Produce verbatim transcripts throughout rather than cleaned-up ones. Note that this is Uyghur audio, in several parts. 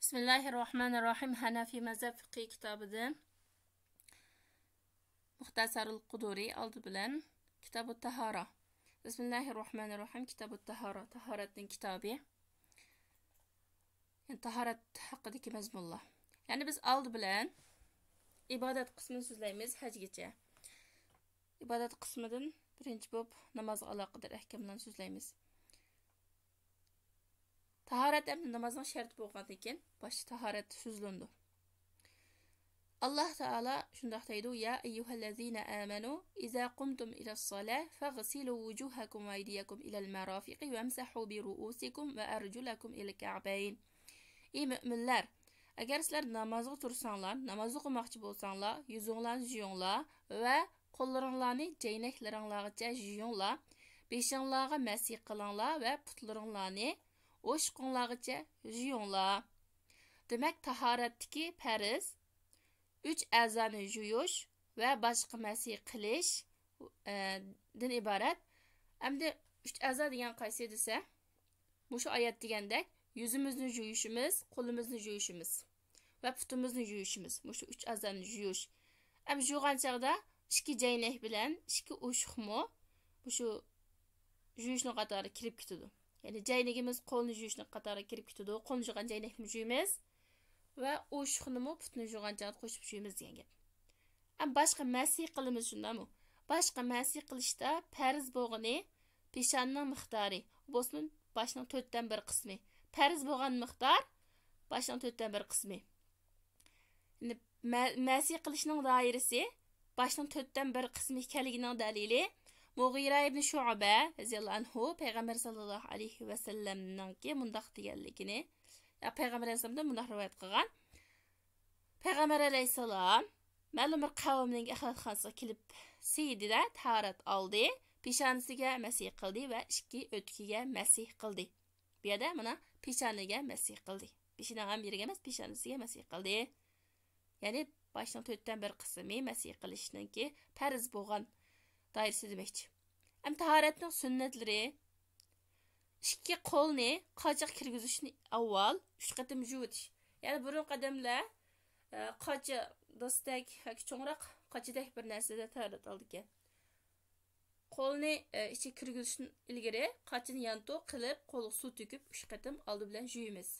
بىسمىللاھىررەھمانىررەھىم. ھەنەفىي مەزھەپ فىقھىي كىتابىدىن مۇختەسەرۇل قۇدۇرى ئالدى بىلەن كىتابۇت تاھارە. بىسمىللاھىررەھمانىررەھىم. كىتابۇت تاھارە، تاھارەتنىڭ كىتابى. يەنى تاھارەت ھەققىدىكى مەزمۇنلار. يەنى بىز ئالدى بىلەن ئىبادەت قىسمىنى سۆزلەيمىز ھەجگىچە. ئىبادەت قىسمىدىن بىرىنچى بولۇپ نامازغا ئالاقىدار ئەھكاملارنى سۆزلەيمىز. تاھارەت ئەمدى نامازنىڭ شەرتى بولغاندىن كېيىن باشتا تاھارەت سۆزلىنىدۇ. ئاللاھ تائالا شۇنداق دەيدۇ: يا أيها الذين آمنوا إذا قمتم إلى الصلاة فاغسلوا وجوهكم وأيديكم إلى المرافق وامسحوا برؤوسكم وأرجلكم إلى الكعبين. ئى مۆمىنلەر، ئەگەر سىلەر نامازغا تۇرساڭلار، ناماز ئوقۇماقچى بولساڭلار، يۈزۈڭلارنى جۇيۇڭلار ۋە قوللىرىڭلارنى جەينەكلىرىڭلارغىچە جۇيۇڭلار، بېشىڭلارغا مەسىھ قىلىڭلار ۋە پۇتلىرىڭلارنى ئوشۇقۇڭلارغىچە جۇيۇڭلار. دېمەك، تاھارەتتىكى پەرز ئۈچ ئەزانى جۇيۇش ۋە باشقا مەسىھ قىلىش، ئە، دىن ئىبارەت. ئەمدى ئۈچ ئەزا دېگەن قايسى دېسە، مۇشۇ ئايەت دېگەندەك يۈزىمىزنى جۇيۇشىمىز، قولىمىزنى جۇيۇشىمىز ۋە پۇتىمىزنى جۇيۇشىمىز. مۇشۇ ئۈچ ئەزانى جۇيۇش. ئەمدى جۇغان چاغدا ئىككى جەينەك بىلەن ئىككى ئوشۇقمۇ مۇشۇ جۇيۇشنىڭ قاتارىغا كىرىپ كېتىدۇ. يەنى جەينىكىمىز قولنى جۇيۇشنىڭ قاتارىغا كىرىپ كېتىدۇ. قولنى جۇغان جەينەكنى جۇيىمىز ۋە ئوشۇقنىمۇ پۇتنى جۇغان چاغدا قوشۇپ جۇيىمىز دېگەن گەپ. ئەمما باشقا مەسىھ قىلىمىز، شۇنداقمۇ؟ باشقا مەسىھ قىلىشتا پەرز بولغىنى پېشانىنىڭ مىقدارى، بولسىمۇ باشنىڭ تۆتتىن بىر قىسمى. پەرز بولغان مىقدار باشنىڭ تۆتتىن بىر قىسمى. يەنى مە-، مەسىھ قىلىشنىڭ دائىرىسى باشنىڭ تۆتتىن بىر قىسمى ئىكەنلىكىنىڭ دەلىلى مۇغىرە ئىبنى شۇئبە رەزىياللاھۇ ئەنھۇ پەيغەمبەر ساللاللاھۇ ئەلەيھى ۋەسەللەمنىڭكى مۇنداق دېگەنلىكىنى، يا پەيغەمبەر ئەلەيھىسسالامدىن مۇنداق رىۋايەت قىلغان: پەيغەمبەر ئەلەيھىسسالام مەلۇم بىر قەۋمنىڭ ئىبادەتخانىسىغا كېلىپ سىيدى-دە، تاھارەت ئالدى، پېشانىسىگە مەسىھ قىلدى ۋە ئىككى ئۆتۈكىگە مەسىھ قىلدى. بۇ يەردە مانا پېشانىگە مەسىھ قىلدى. بېشىنىڭ ھەممە يېرىگە ئەمەس، پېشانىسىگە مەسىھ قىلدى. يەنى باشنىڭ تۆتتىن بىر قىسمى مەسىھ قىلىشنىڭكى پەرز بولغان دائىرىسى دېمەكچى. ئەمدى تاھارەتنىڭ سۈننەتلىرى: ئىككى قولنى قاچىغا كىرگۈزۈشنى ئاۋۋال ئۈچ قېتىم جۇۋۇتۇش. يەنى بۇرۇنقى ئادەملەر، ئە، قاچا، داستەك ياكى چوڭراق قاچىدەك بىر نەرسىدە تاھارەت ئالىدىكەن. قولنى، ئە، ئىچىگە كىرگۈزۈشتىن ئىلگىرى قاچىنى يانتۇ قىلىپ، قولغا سۇ تۆكۈپ، ئۈچ قېتىم ئالدى بىلەن جۇيىمىز.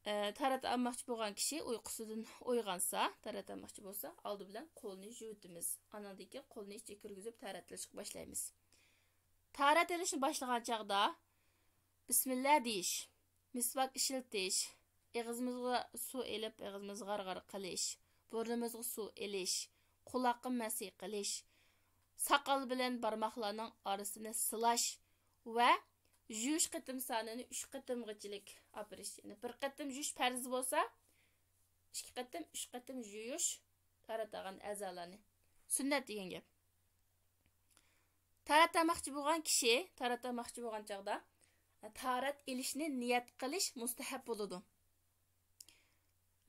ئە، تاھارەت ئالماقچى بولغان كىشى ئۇيقۇسىدىن ئويغانسا، تاھارەت ئالماقچى بولسا، ئالدى بىلەن قولىنى جۇيۇۋېتىمىز. ئاندىن كېيىن قولىنى ئىچىگە كىرگۈزۈپ تاھارەتلىنىشكە باشلايمىز. تاھارەت ئېلىشنى باشلىغان چاغدا بىسمىللا دېيىش، مىسۋاك ئىشلىتىش، ئېغىزىمىزغا سۇ ئېلىپ، ئېغىزىمىزغا غارغىرا قىلىش، بۇرنىمىزغا سۇ ئېلىش، قۇلاققا مەسىھ قىلىش، ساقال بىلەن بارماقلارنىڭ ئارىسىنى سىلاش ۋە جۇيۇش قېتىم سانىنى ئۈچ قېتىمغىچىلىك ئاپىرىش. يەنى بىر قېتىم جۇيۇش پەرز بولسا، ئىككى قېتىم، ئۈچ قېتىم جۇيۇش تاھارەت ئالغان ئەزالارنى. سۈننەت دېگەن گەپ. تاھارەت ئالماقچى بولغان كىشى، تاھارەت ئالماقچى بولغان چاغدا، تاھارەت ئېلىشنى نىيەت قىلىش مۇستەھەب بولىدۇ.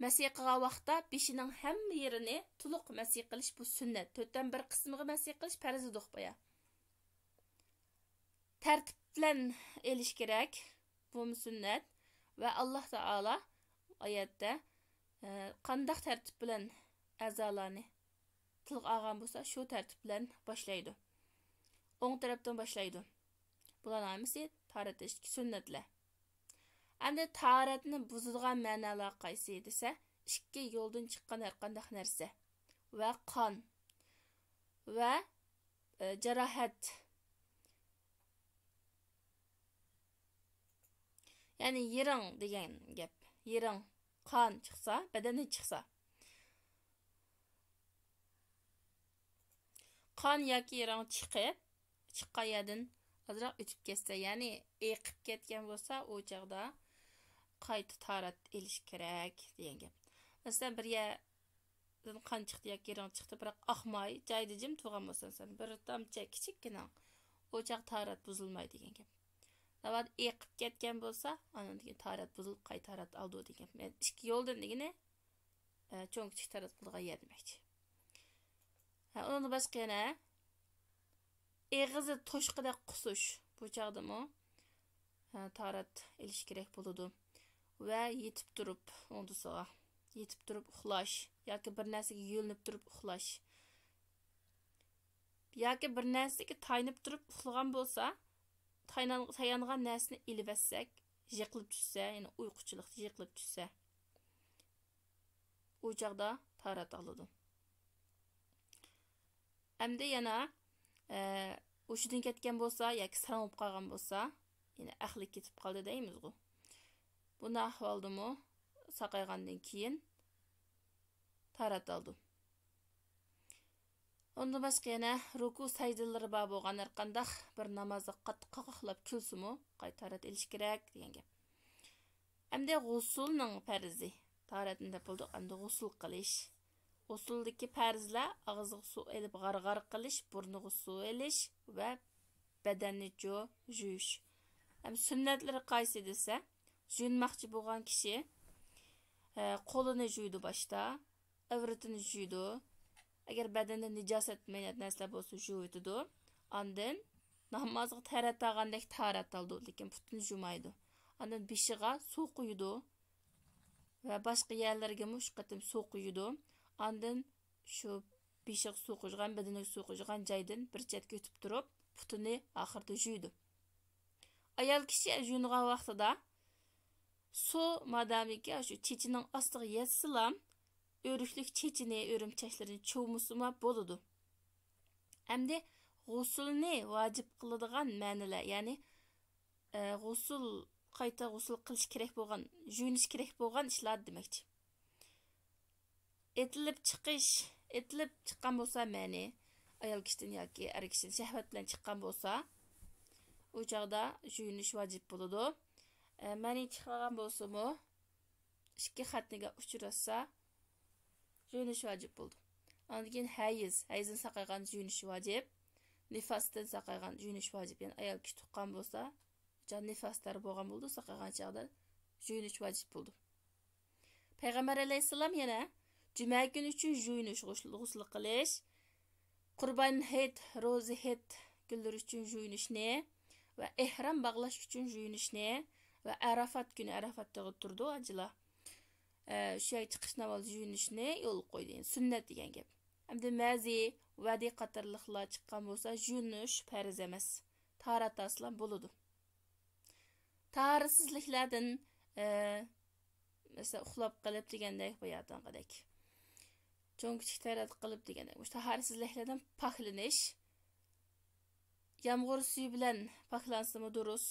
مەسىھ قىلغان ۋاقىتتا بېشىنىڭ ھەممە يېرىنى تولۇق مەسىھ قىلىش بۇ سۈننەت. تۆتتىن بىر قىسمىغا مەسىھ قىلىش پەرز ئىدۇق بايا. تەرتىپ بىلەن ئېلىش كېرەك. بۇمۇ سۈننەت. ۋە ئاللاھ تائالا ئايەتتە، ئە، قانداق تەرتىپ بىلەن ئەزالارنى تىلغا ئالغان بولسا، شۇ تەرتىپ بىلەن باشلايدۇ. ئوڭ تەرەپتىن باشلايدۇ. بۇلارنىڭ ھەممىسى تاھارەت ئېلىشتىكى سۈننەتلەر. ئەمدى تاھارەتنى بۇزىدىغان مەنالار قايسى دېسە، ئىككى يولدىن چىققان ھەرقانداق نەرسە ۋە قان ۋە، ئە، جاراھەت. يەنى يىرىڭ دېگەن گەپ. يىرىڭ، قان چىقسا، بەدەندىن چىقسا. قان ياكى يىرىڭ چىقىپ، چىققان يەردىن ئازراق ئۆتۈپ كەتسە، يەنى ئېقىپ كەتكەن بولسا، ئۇ چاغدا قايتا تاھارەت ئېلىش كېرەك دېگەن گەپ. مەسىلەن، بىر يەردىن قان چىقتى ياكى يىرىڭ چىقتى، بىراق ئاقماي، جايىدا جىم تۇرغان بولسا، مەسىلەن، بىر تامچە كىچىككىنە، ئۇ چاغ تاھارەت بۇزۇلمايدۇ دېگەن گەپ. ناۋادا ئېقىپ كەتكەن بولسا، ئاندىن كېيىن تاھارەت بۇزۇلۇپ، قايتا تاھارەت ئالىدۇ دېگەن گەپ. ئىككى يولدىن دېگىنى، ئە، چوڭ كىچىك تاھارەت قىلىدىغان يەر دېمەكچى. ھە، ئۇنىڭدىن باشقا يەنە ئېغىزى توشقىدەك قۇسۇش. بۇ چاغدىمۇ، تاھارەت ئېلىش كېرەك بولىدۇ. ۋە يېتىپ تۇرۇپ ئوڭدىسىغا، يېتىپ تۇرۇپ ئۇخلاش ياكى بىر نەرسىگە يۆلىنىپ تۇرۇپ ئۇخلاش. ياكى بىر نەرسىگە تايىنىپ تۇرۇپ ئۇخلىغان بولسا، تايىنغان نەرسىنى ئېلىۋەتسەك، يىقىلىپ چۈشسە، يەنى ئۇيقۇچىلىقتا يىقىلىپ چۈشسە، ئۇ چاغدا تاھارەت ئالىدۇ. ئەمدى يەنە، ئە، ھوشىدىن كەتكەن بولسا ياكى ساراڭ بولۇپ قالغان بولسا، يەنى ئەقلى كېتىپ قالدى دەيمىزغۇ. بۇنداق ئەھۋالدىمۇ ساقايغاندىن كېيىن تاھارەت ئالىدۇ. ئۇندىن باشقا يەنە رۇكۇ سەجدىلىرى بار بولغان ھەرقانداق بىر نامازدا قاتتىق قاقاقلاپ كۈلسىمۇ، قايتا تاھارەت ئېلىش كېرەك دېگەن گەپ. ئەمدى غۇسۇلنىڭ پەرزى. تاھارەتنى دەپ بولدۇق، ئەمدى غۇسۇل قىلىش. غۇسۇلدىكى پەرزلەر: ئاغزىغا سۇ ئېلىپ غارغار قىلىش، بۇرنىغا سۇ ئېلىش ۋە بەدەننى جۇ-، جۇيۇش. ھەم سۈننەتلىرى قايسى دېسە، جۇيۇنماقچى بولغان كىشى، ئە، قولىنى جۇيىدۇ باشتا، ئەۋرىتىنى جۇيىدۇ. ئەگەر بەدەندە نىجاسەت، مەينەت نەرسىلەر بولسا جۇۋۇۋېتىدۇ. ئاندىن نامازغا تەرەت ئالغاندەك تاھارەت ئالىدۇ، لېكىن پۇتىنى جۇمايدۇ. ئاندىن بېشىغا سۇ قۇيىدۇ ۋە باشقا يەرلەرگىمۇ ئۈچ قېتىم سۇ قۇيىدۇ. ئاندىن شۇ بېشىغا سۇ قۇيغان، بەدىنىگە سۇ قۇيغان جايدىن بىر چەتكە ئۆتۈپ تۇرۇپ، پۇتىنى ئاخىرىدا جۇيىدۇ. ئايال كىشى جۇيۇنغان ۋاقتىدا سۇ مادامىكى شۇ چېچىنىڭ ئاستىغا يەتسىلا، ئۆرۈكلۈك چېچىنى، ئۆرۈم چاچلىرىنى چۇۋۇمىسىمۇ بولىدۇ. ئەمدى غۇسۇلنى ۋاجىپ قىلىدىغان مەنىلەر، يەنى، ئە، غۇسۇل، قايتا غۇسۇل قىلىش كېرەك بولغان، جۇيۇنۇش كېرەك بولغان ئىشلار دېمەكچى. ئېتىلىپ چىقىش، ئېتىلىپ چىققان بولسا مەنى، ئايال كىشىدىن ياكى ئەر كىشىدىن شەھۋەت بىلەن چىققان بولسا، ئۇ چاغدا جۇيۇنۇش ۋاجىپ بولىدۇ. ئە، مەنى چىقمىغان بولسىمۇ، ئىككى خەتنىگە ئۇچراشسا، جۇيۇنۇش ۋاجىپ بولىدۇ. ئاندىن كېيىن ھەيز، ھەيزدىن ساقايغان جۇيۇنۇش ۋاجىپ، نىفاستىن ساقايغان جۇيۇنۇش ۋاجىپ. يەنى ئايال كىشى تۇغقان بولسا، جان نىفاستار بولغان بولىدۇ، ساقايغان چاغدا جۇيۇنۇش ۋاجىپ بولىدۇ. پەيغەمبەر ئەلەيھىسسالام يەنە جۈمە كۈنى ئۈچۈن جۇيۇنۇش، غۇسل، غۇسل قىلىش، قۇربان ھېيت، روزا ھېيت كۈنلىرى ئۈچۈن جۇيۇنۇشنى ۋە ئېھرام باغلاش ئۈچۈن جۇيۇنۇشنى ۋە ئەرافات كۈنى، ئەرافات تېغىدا تۇرىدۇ ھاجىلار. ئە، شۇ يەرگە چىقىش نامازى جۇيۇنۇشنى يولغا قويدى. سۈننەت دېگەن گەپ. ئەمدى مەزى، ۋەدى قاتارلىقلار چىققان بولسا، جۇيۇنۇش پەرز ئەمەس. تاھارەت ئالسىلا بولىدۇ. تاھارەتسىزلىكلەردىن، ئە، مەسىلەن، ئۇخلاپ قېلىپ دېگەندەك، باياتىنقىدەك. چوڭ كىچىك تەرەت قىلىپ دېگەندەك. مۇشۇ تاھارەتسىزلىكلەردىن پاكلىنىش. يامغۇر سۈيى بىلەن پاكلانسىمۇ دۇرۇس.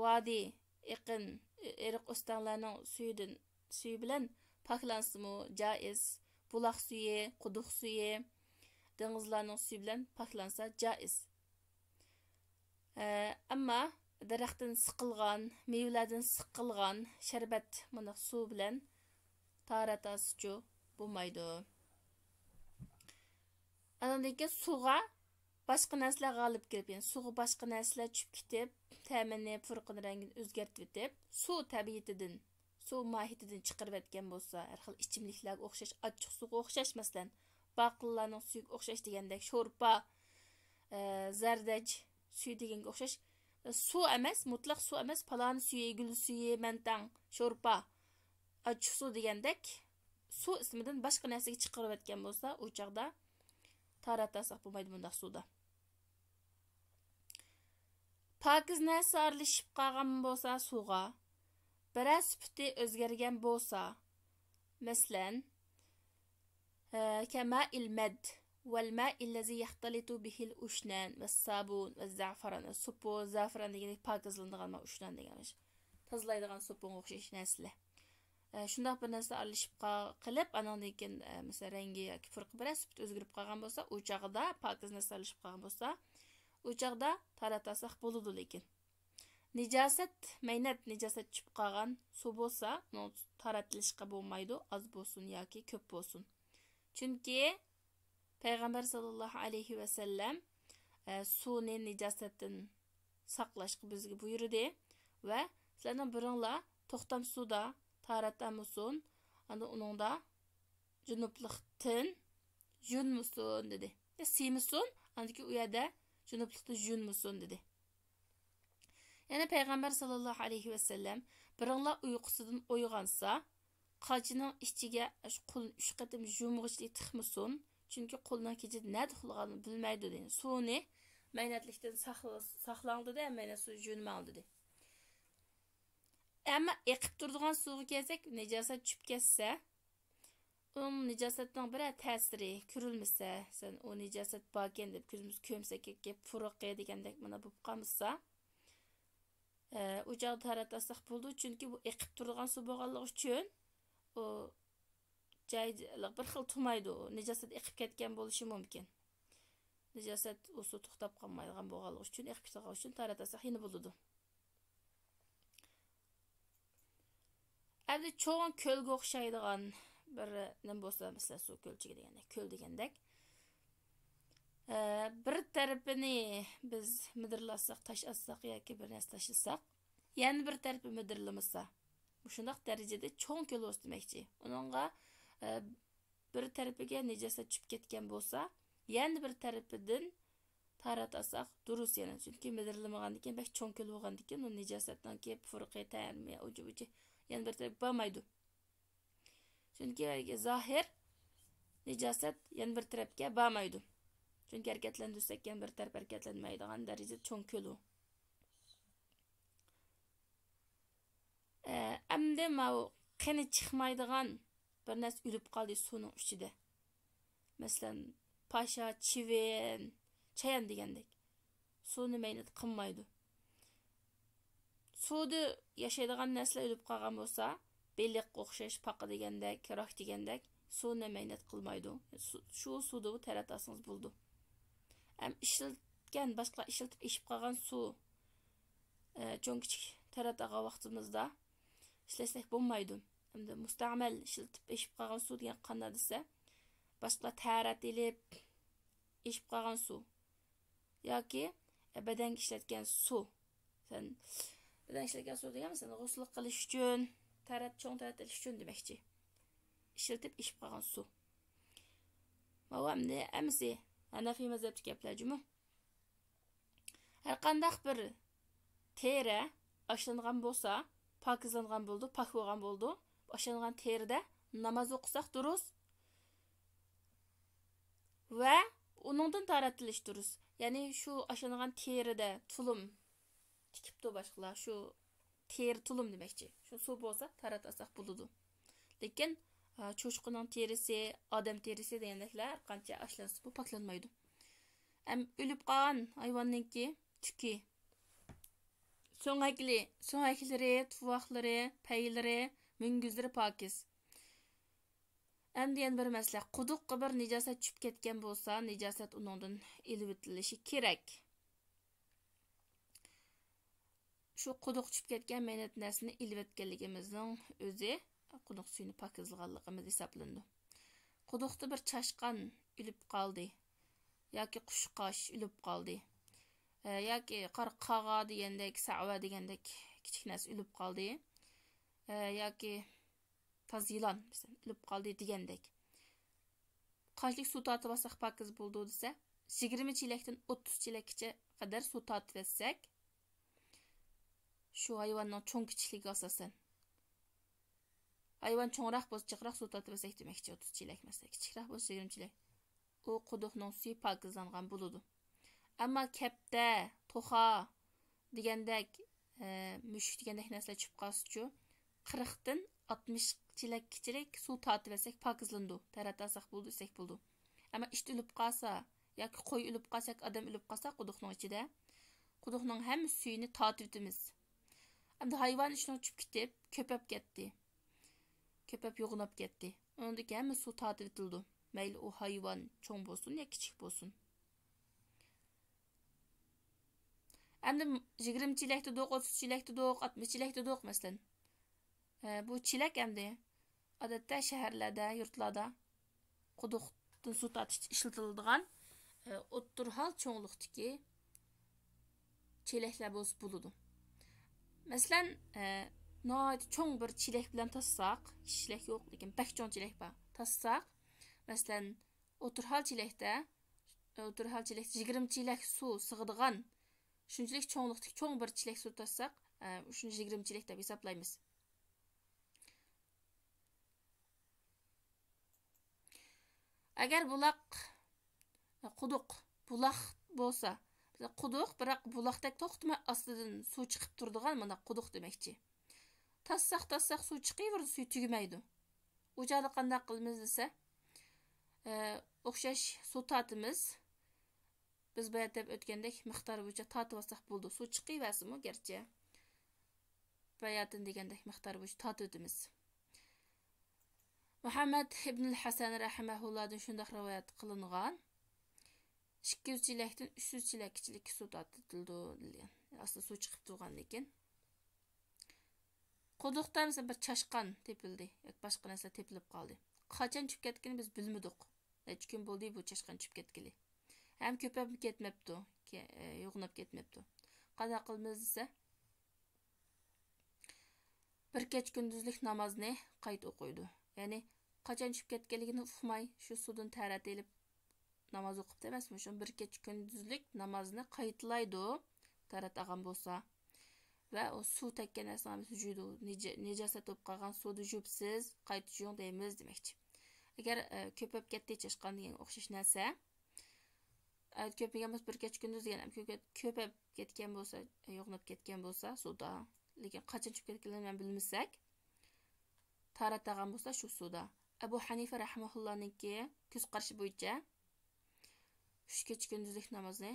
ۋادى، ئېقىن، ئېرىق ئۆستەڭلەرنىڭ سۈيىدىن، سۈيى بىلەن پاكلانسىمۇ جائىز. بۇلاق سۈيى، قۇدۇق سۈيى، دېڭىزلارنىڭ سۈيى بىلەن پاكلانسا جائىز. ئە، ئەمما دەرەختىن سىقىلغان، مېۋىلەردىن سىقىلغان شەربەت، مۇنداق سۇ بىلەن تاھارەت ئالسىچۇ بولمايدۇ. ئاندىن كېيىن سۇغا باشقا نەرسىلەر غالىب كېلىپ، يەنى سۇغا باشقا نەرسىلەر چۈشۈپ كېتىپ، تەمىنى، پۇرىقىنى، رەڭگىنى ئۆزگەرتىۋېتىپ، سۇ تەبىئىتىدىن، سۇ ماھىيىتىدىن چىقىرىۋەتكەن بولسا، ھەر خىل ئىچىملىكلەرگە ئوخشاش، ئاچچىق سۇغا ئوخشاش، مەسىلەن، باقلىلارنىڭ سۈيىگە ئوخشاش دېگەندەك، شورپا، ئە، زەردەچ سۈيى دېگەنگە ئوخشاش. سۇ ئەمەس، مۇتلەق سۇ ئەمەس، پالان سۈيى، گۈل سۈيى، مەنتەڭ، شورپا، ئاچچىق سۇ دېگەندەك، سۇ ئىسمىدىن باشقا نەرسىگە چىقىرىۋەتكەن بولسا، ئۇ چاغدا تاھارەت ئالساق بولمايدۇ بۇنداق سۇدا. پاكىز نەرسە ئارىلىشىپ قالغان بولسا سۇغا، بىرەر سۈپىتى ئۆزگەرگەن بولسا، مەسىلەن، ئە، كەمائىل مەد ۋەل مائىللەزى يەختەلىتۇ بىھىل ئۇشنەن ۋە سابۇن ۋە زەفەران، سوپۇن، زەفەران دېگەندەك پاكىزلىنىدىغان ئۇشنەن دېگەن، تازىلايدىغان سوپۇنغا ئوخشاش نەرسىلەر. ئە، شۇنداق بىر نەرسە ئارىلىشىپ قا-، قېلىپ، ئانىڭدىن كېيىن، ئە، مەسىلەن، رەڭگى ياكى پۇرىقى بىرەر سۈپىتى ئۆزگىرىپ قالغان بولسا، ئۇ چاغدا پاكىز نەرسە ئارىلىشىپ قالغان بولسا، ئۇ چاغدا تاھارەت ئالساق بولىدۇ، لېكىن نىجاسەت، مەينەت نىجاسەت چۈشۈپ قالغان سۇ بولسا، ئۇنىڭ تاھارەت ئېلىشقا بولمايدۇ، ئاز بولسۇن ياكى كۆپ بولسۇن. چۈنكى پەيغەمبەر ساللاللاھۇ ئەلەيھى ۋەسەللەم، ئە، سۇنى نىجاسەتتىن ساقلاشقا بىزگە بۇيرۇدى ۋە سىلەرنىڭ بىرىڭلار توختام سۇدا تاھارەت ئالمىسۇن، ئاندىن ئۇنىڭدا جۇنۇپلۇقتىن يۇيۇنمىسۇن دېدى. يا سىيمىسۇن، ئاندىن كېيىن ئۇ يەردە جۇنۇپلۇقتا يۇيۇنمىسۇن دېدى. يەنە پەيغەمبەر ساللاللاھۇ ئەلەيھى ۋەسەللەم، بىرىڭلار ئۇيقۇسىدىن ئويغانسا، قاچىنىڭ ئىچىگە شۇ قولىنى ئۈچ قېتىم يۇمغۇچلۇق تىقمىسۇن، چۈنكى قولنىڭ كېچىدە نەدە ئۇخلىغانلىقىنى بىلمەيدۇ، دېدى. سۇنى مەينەتلىكتىن ساقلا-، ساقلاڭ، دېدى، ھەم مەينەت سۇ يۇيۇنماڭ، دېدى. ئەمما ئېقىپ تۇرىدىغان سۇغا كەلسەك، نىجاسەت چۈشۈپ كەتسە، ئۇنىڭ نىجاسەتنىڭ بىرەر تەسىرى كۆرۈلمىسە، سەن ئۇ نىجاسەت باركەن دەپ كۆزىمىز كۆرمىسەك، كېلىپ پۇرىقى دېگەندەك مانا بولۇپ قالمىسا، ئە، ئۇ چاغدا تاھارەت ئالساق بولىدۇ، چۈنكى بۇ ئېقىپ تۇرىدىغان سۇ بولغانلىقى ئۈچۈن، ئۇ جاي بىر خىل تۇمايدۇ، نىجاسەت ئېقىپ كەتكەن بولۇشى مۇمكىن. نىجاسەت، ئۇ سۇ توختاپ قالمايدىغان بولغانلىقى ئۈچۈن، ئېقىپ كېتىدىغان ئۈچۈن تاھارەت ئالساق يەنە بولىدۇ. ئەمدى چوڭ كۆلگە ئوخشايدىغان بىر نېمە بولسا، مەسىلەن، سۇ كۆلچىكى دېگەندەك، كۆل دېگەندەك، ئە، بىر تەرىپىنى بىز مىدىرلاتساق، تاش ئاتساق ياكى بىر نەرسە تاشلىساق، يەنە بىر تەرىپى مىدىرلىمىسا، مۇشۇنداق دەرىجىدە چوڭ كۆل بولسا دېمەكچى. ئۇنىڭغا، ئە، بىر تەرىپىگە نىجاسەت چۈشۈپ كەتكەن بولسا، يەنە بىر تەرىپىدىن تاھارەت ئالساق دۇرۇس يەنە. چۈنكى مىدىرلىمىغاندىكىن، بەك چوڭ كۆل بولغاندىكىن، ئۇ نىجاسەتنىڭكى پۇرىقى، تەمى، ئۇجى-بۇجى يەنە بىر تەرەپكە بارمايدۇ. چۈنكى زاھىر نىجاسەت يەنە بىر تەرەپكە بارمايدۇ. چۈنكى ھەرىكەتلەندۈرسەك يەنە بىر تەرەپ ھەرىكەتلەنمەيدىغان دەرىجىدە چوڭ كۆل ئۇ. ئە، ئەمدى ماۋۇ قېنى چىقمايدىغان بىر نەرسە ئۆلۈپ قالدى سۇنىڭ ئىچىدە. مەسىلەن، پاشا، چىۋىن، چايان دېگەندەك. سۇنى مەينەت قىلمايدۇ. سۇدا ياشايدىغان نەرسىلەر ئۆلۈپ قالغان بولسا، بېلىققا ئوخشاش، پاقا دېگەندەك، راك دېگەندەك، سۇنى مەينەت قىلمايدۇ. سۇ-، شۇ سۇدا تاھارەت ئالسىڭىز بولىدۇ. ھەم ئىشلەتكەن، باشقىلار ئىشلىتىپ ئېشىپ قالغان سۇ، ئە، چوڭ كىچىك تاھارەت ئالغان ۋاقتىمىزدا ئىشلەتسەك بولمايدۇ. ئەمدى مۇستەمەل ئىشلىتىپ ئېشىپ قالغان سۇ دېگەن قانداق دېسە، باشقىلار تاھارەت ئېلىپ ئېشىپ قالغان سۇ ياكى، ئە، بەدەنگە ئىشلەتكەن سۇ. سەن بەدەنگە ئىشلەتكەن سۇ دېگەن، مەسىلەن، غۇسۇل قىلىش ئۈچۈن، تاھارەت، چوڭ تاھارەت ئېلىش ئۈچۈن دېمەكچى. ئىشلىتىپ ئېشىپ قالغان سۇ. ماۋۇ ئەمدى ھەممىسى ھەنەفىي مەزھەپتىكى گەپلەر جۇمۇ. ھەرقانداق بىر تېرە ئاشلانغان بولسا، پاكىزلانغان بولىدۇ، پاك بولغان بولىدۇ. ئاشلانغان تېرىدە ناماز ئوقۇساق دۇرۇس ۋە ئۇنىڭدىن تاھارەت ئېلىش دۇرۇس. يەنى شۇ ئاشلانغان تېرىدە تۇلۇم تىكىپتۇ باشقىلار، شۇ تېرە تۇلۇم دېمەكچى. شۇ سۇ بولسا تاھارەت ئالساق بولىدۇ. لېكىن، ئا، چوشقىنىڭ تېرىسى، ئادەم تېرىسى دېگەندەكلەر ھەر قانچە ئاشلانسىمۇ پاكلانمايدۇ. ھەم ئۆلۈپ قالغان ھايۋاننىڭكى تۈكى، سۆڭەكلى، سۆڭەكلىرى، تۇۋاقلىرى، پەيلىرى، مۈڭگۈزلىرى پاكىز. ئەمدى يەنە بىر مەسىلە، قۇدۇققا بىر نىجاسەت چۈشۈپ كەتكەن بولسا، نىجاسەت ئۇنىڭدىن ئېلىۋېتىلىشى كېرەك. شۇ قۇدۇق چۈشۈپ كەتكەن مەينەت نەرسىنى ئېلىۋەتكەنلىكىمىزنىڭ ئۆزى قۇدۇق سۈيىنى پاكىزلىغانلىقىمىز ھېسابلىنىدۇ. قۇدۇقتا بىر چاشقان ئۆلۈپ قالدى ياكى قۇشقاچ ئۆلۈپ قالدى، ئە، ياكى قارا قاغا دېگەندەك، سەۋە دېگەندەك كىچىك نەرسە ئۆلۈپ قالدى، ئە، ياكى تازا يىلان، مەسىلەن، ئۆلۈپ قالدى دېگەندەك. قانچىلىك سۇ تارتىۋالساق پاكىز بولىدۇ دېسە، يىگىرمە چېلەكتىن ئوتتۇز چېلەككىچە قەدەر سۇ تارتىۋەتسەك، شۇ ھايۋاننىڭ چوڭ كىچىكلىكىگە ئاساسەن. ھايۋان چوڭراق بولسا جىقراق سۇ تارتىۋەتسەك دېمەكچى، ئوتتۇز چېلەك مەسىلەن، كىچىكرەك بولسا يىگىرمە چېلەك. ئۇ قۇدۇقنىڭ سۈيى پاكىزلانغان بولىدۇ. ئەمما كەپتە، توخۇ دېگەندەك، ئە، مۈشۈك دېگەندەك نەرسىلەر چۈشۈپ قالسىچۇ، قىرىقتىن ئاتمىش چېلەككىچىلىك سۇ تارتىۋەتسەك پاكىزلىنىدۇ. تەرەت ئالساق بولىدۇ، ئىچسەك بولىدۇ. ئەمما ئىت ئۆلۈپ قالسا ياكى قوي ئۆلۈپ قالسا ياكى ئادەم ئۆلۈپ قالسا قۇدۇقنىڭ ئىچىدە، قۇدۇقنىڭ ھەممە سۈيىنى تارتىۋېتىمىز. ئەمدى ھايۋان ئىچىنىڭ چۈشۈپ كېتىپ، كۆپەپ كەتتى. كۆپەپ يوغىناپ كەتتى. ئۇنىڭدىكى ھەممە سۇ تارتىۋېتىلىدۇ. مەيلى ئۇ ھايۋان چوڭ بولسۇن يا كىچىك بولسۇن. ئەمدى يىگىرمە چېلەك دېدۇق، ئوتتۇز چېلەك دېدۇق، ئاتمىش چېلەك دېدۇق، مەسىلەن. ئە، بۇ چېلەك ئەمدى ئادەتتە شەھەرلەردە، يۇرتلاردا قۇدۇقتىن سۇ تارتىشتا ئىشلىتىلىدىغان، ئە، ئوتتۇرا ھال چوڭلۇقتىكى چېلەكلەر بولسا بولىدۇ. مەسىلەن، ئە، ناھايىتى چوڭ بىر چېلەك بىلەن تارتساق، كىچىك چېلەك يوق، لېكىن بەك چوڭ چېلەك بار، تارتساق، مەسىلەن، ئوتتۇرا ھال چېلەكتە، ئوتتۇرا ھال چېلەكتە يىگىرمە چېلەك سۇ سىغىدىغان شۇنچىلىك چوڭلۇقتىكى چوڭ بىر چېلەك سۇ تاشساق، ئە، شۇنى يىگىرمە چېلەك دەپ ھېسابلايمىز. ئەگەر بۇلاق، قۇدۇق، بۇلاق بولسا، قۇدۇق، بىراق بۇلاقتەك توختىماي ئاستىدىن سۇ چىقىپ تۇرىدىغان مانا قۇدۇق دېمەكچى. تاسساق، تاسساق سۇ چىقىۋېرىدۇ، سۈيى تۈگىمەيدۇ. ئۇ چاغدا قانداق قىلىمىز دېسە، ئە، ئوخشاش سۇ تارتىمىز. بىز بايا دەپ ئۆتكەندەك مىقدار بويىچە تارتىۋالساق بولىدۇ. سۇ چىقىۋەرسىمۇ گەرچە. باياتىن دېگەندەك مىقدار بويىچە تارتىۋېتىمىز. مۇھەممەد ئىبنۇل ھەسەن رەھىمەھۇللادىن شۇنداق رىۋايەت قىلىنغان، ئىككى يۈز چېلەكتىن ئۈچ يۈز چېلەككىچىلىك سۇ تارتىلىدۇ دېگەن. ئاستى سۇ چىقىپ تۇرغاندىن كېيىن. قۇدۇقتا مەسىلەن بىر چاشقان تېپىلدى ياكى باشقا نەرسە تېپىلىپ قالدى. قاچان چۈشۈپ كەتكىنىنى بىز بىلمىدۇق. نەچچە كۈن بولدى بۇ چاشقان چۈشۈپ كەتكىلى. ھەم كۆپەپ كەتمەپتۇ، كە-، ئە، يوغىناپ كەتمەپتۇ. قانداق قىلىمىز دېسە، بىر كەچ كۈندۈزلۈك نامازنى قايتا ئوقۇيدۇ. يەنى قاچان چۈشۈپ كەتكەنلىكىنى ئۇقماي، شۇ سۇدىن تەھارەت ئېلىپ ناماز ئوقۇپتۇ ئەمەسمۇ؟ شۇ بىر كەچ كۈندۈزلۈك نامازنى قايتىلايدۇ، تەھارەت ئالغان بولسا. ۋە ئۇ سۇ تەگكەن نەرسىنى سۈجۈدۇ، نىجا-، نىجاسەت بولۇپ قالغان سۇدا يۇيۇپسىز، قايتا يۇيۇڭ دەيمىز دېمەكچى. ئەگەر، ئە، كۆپەپ كەتتى، چاشقان دېگەنگە ئوخشاش نەرسە. ئە، كۆپىگەن بولسا بىر كەچ كۈندۈز دېگەن، ھەم كۆپ-، كۆپەپ كەتكەن بولسا، يوغىناپ كەتكەن بولسا سۇدا، لېكىن قاچان چۈشۈپ كەتكەنلىكىنى مەن بىلمىسەك، تاھارەت ئالغان بولسا شۇ سۇدا. ئەبۇ ھەنىفە رەھىمەھۇللانىڭكى كۆز قارىشى بويىچە ئۈچ كېچە كۈندۈزلۈك نامازنى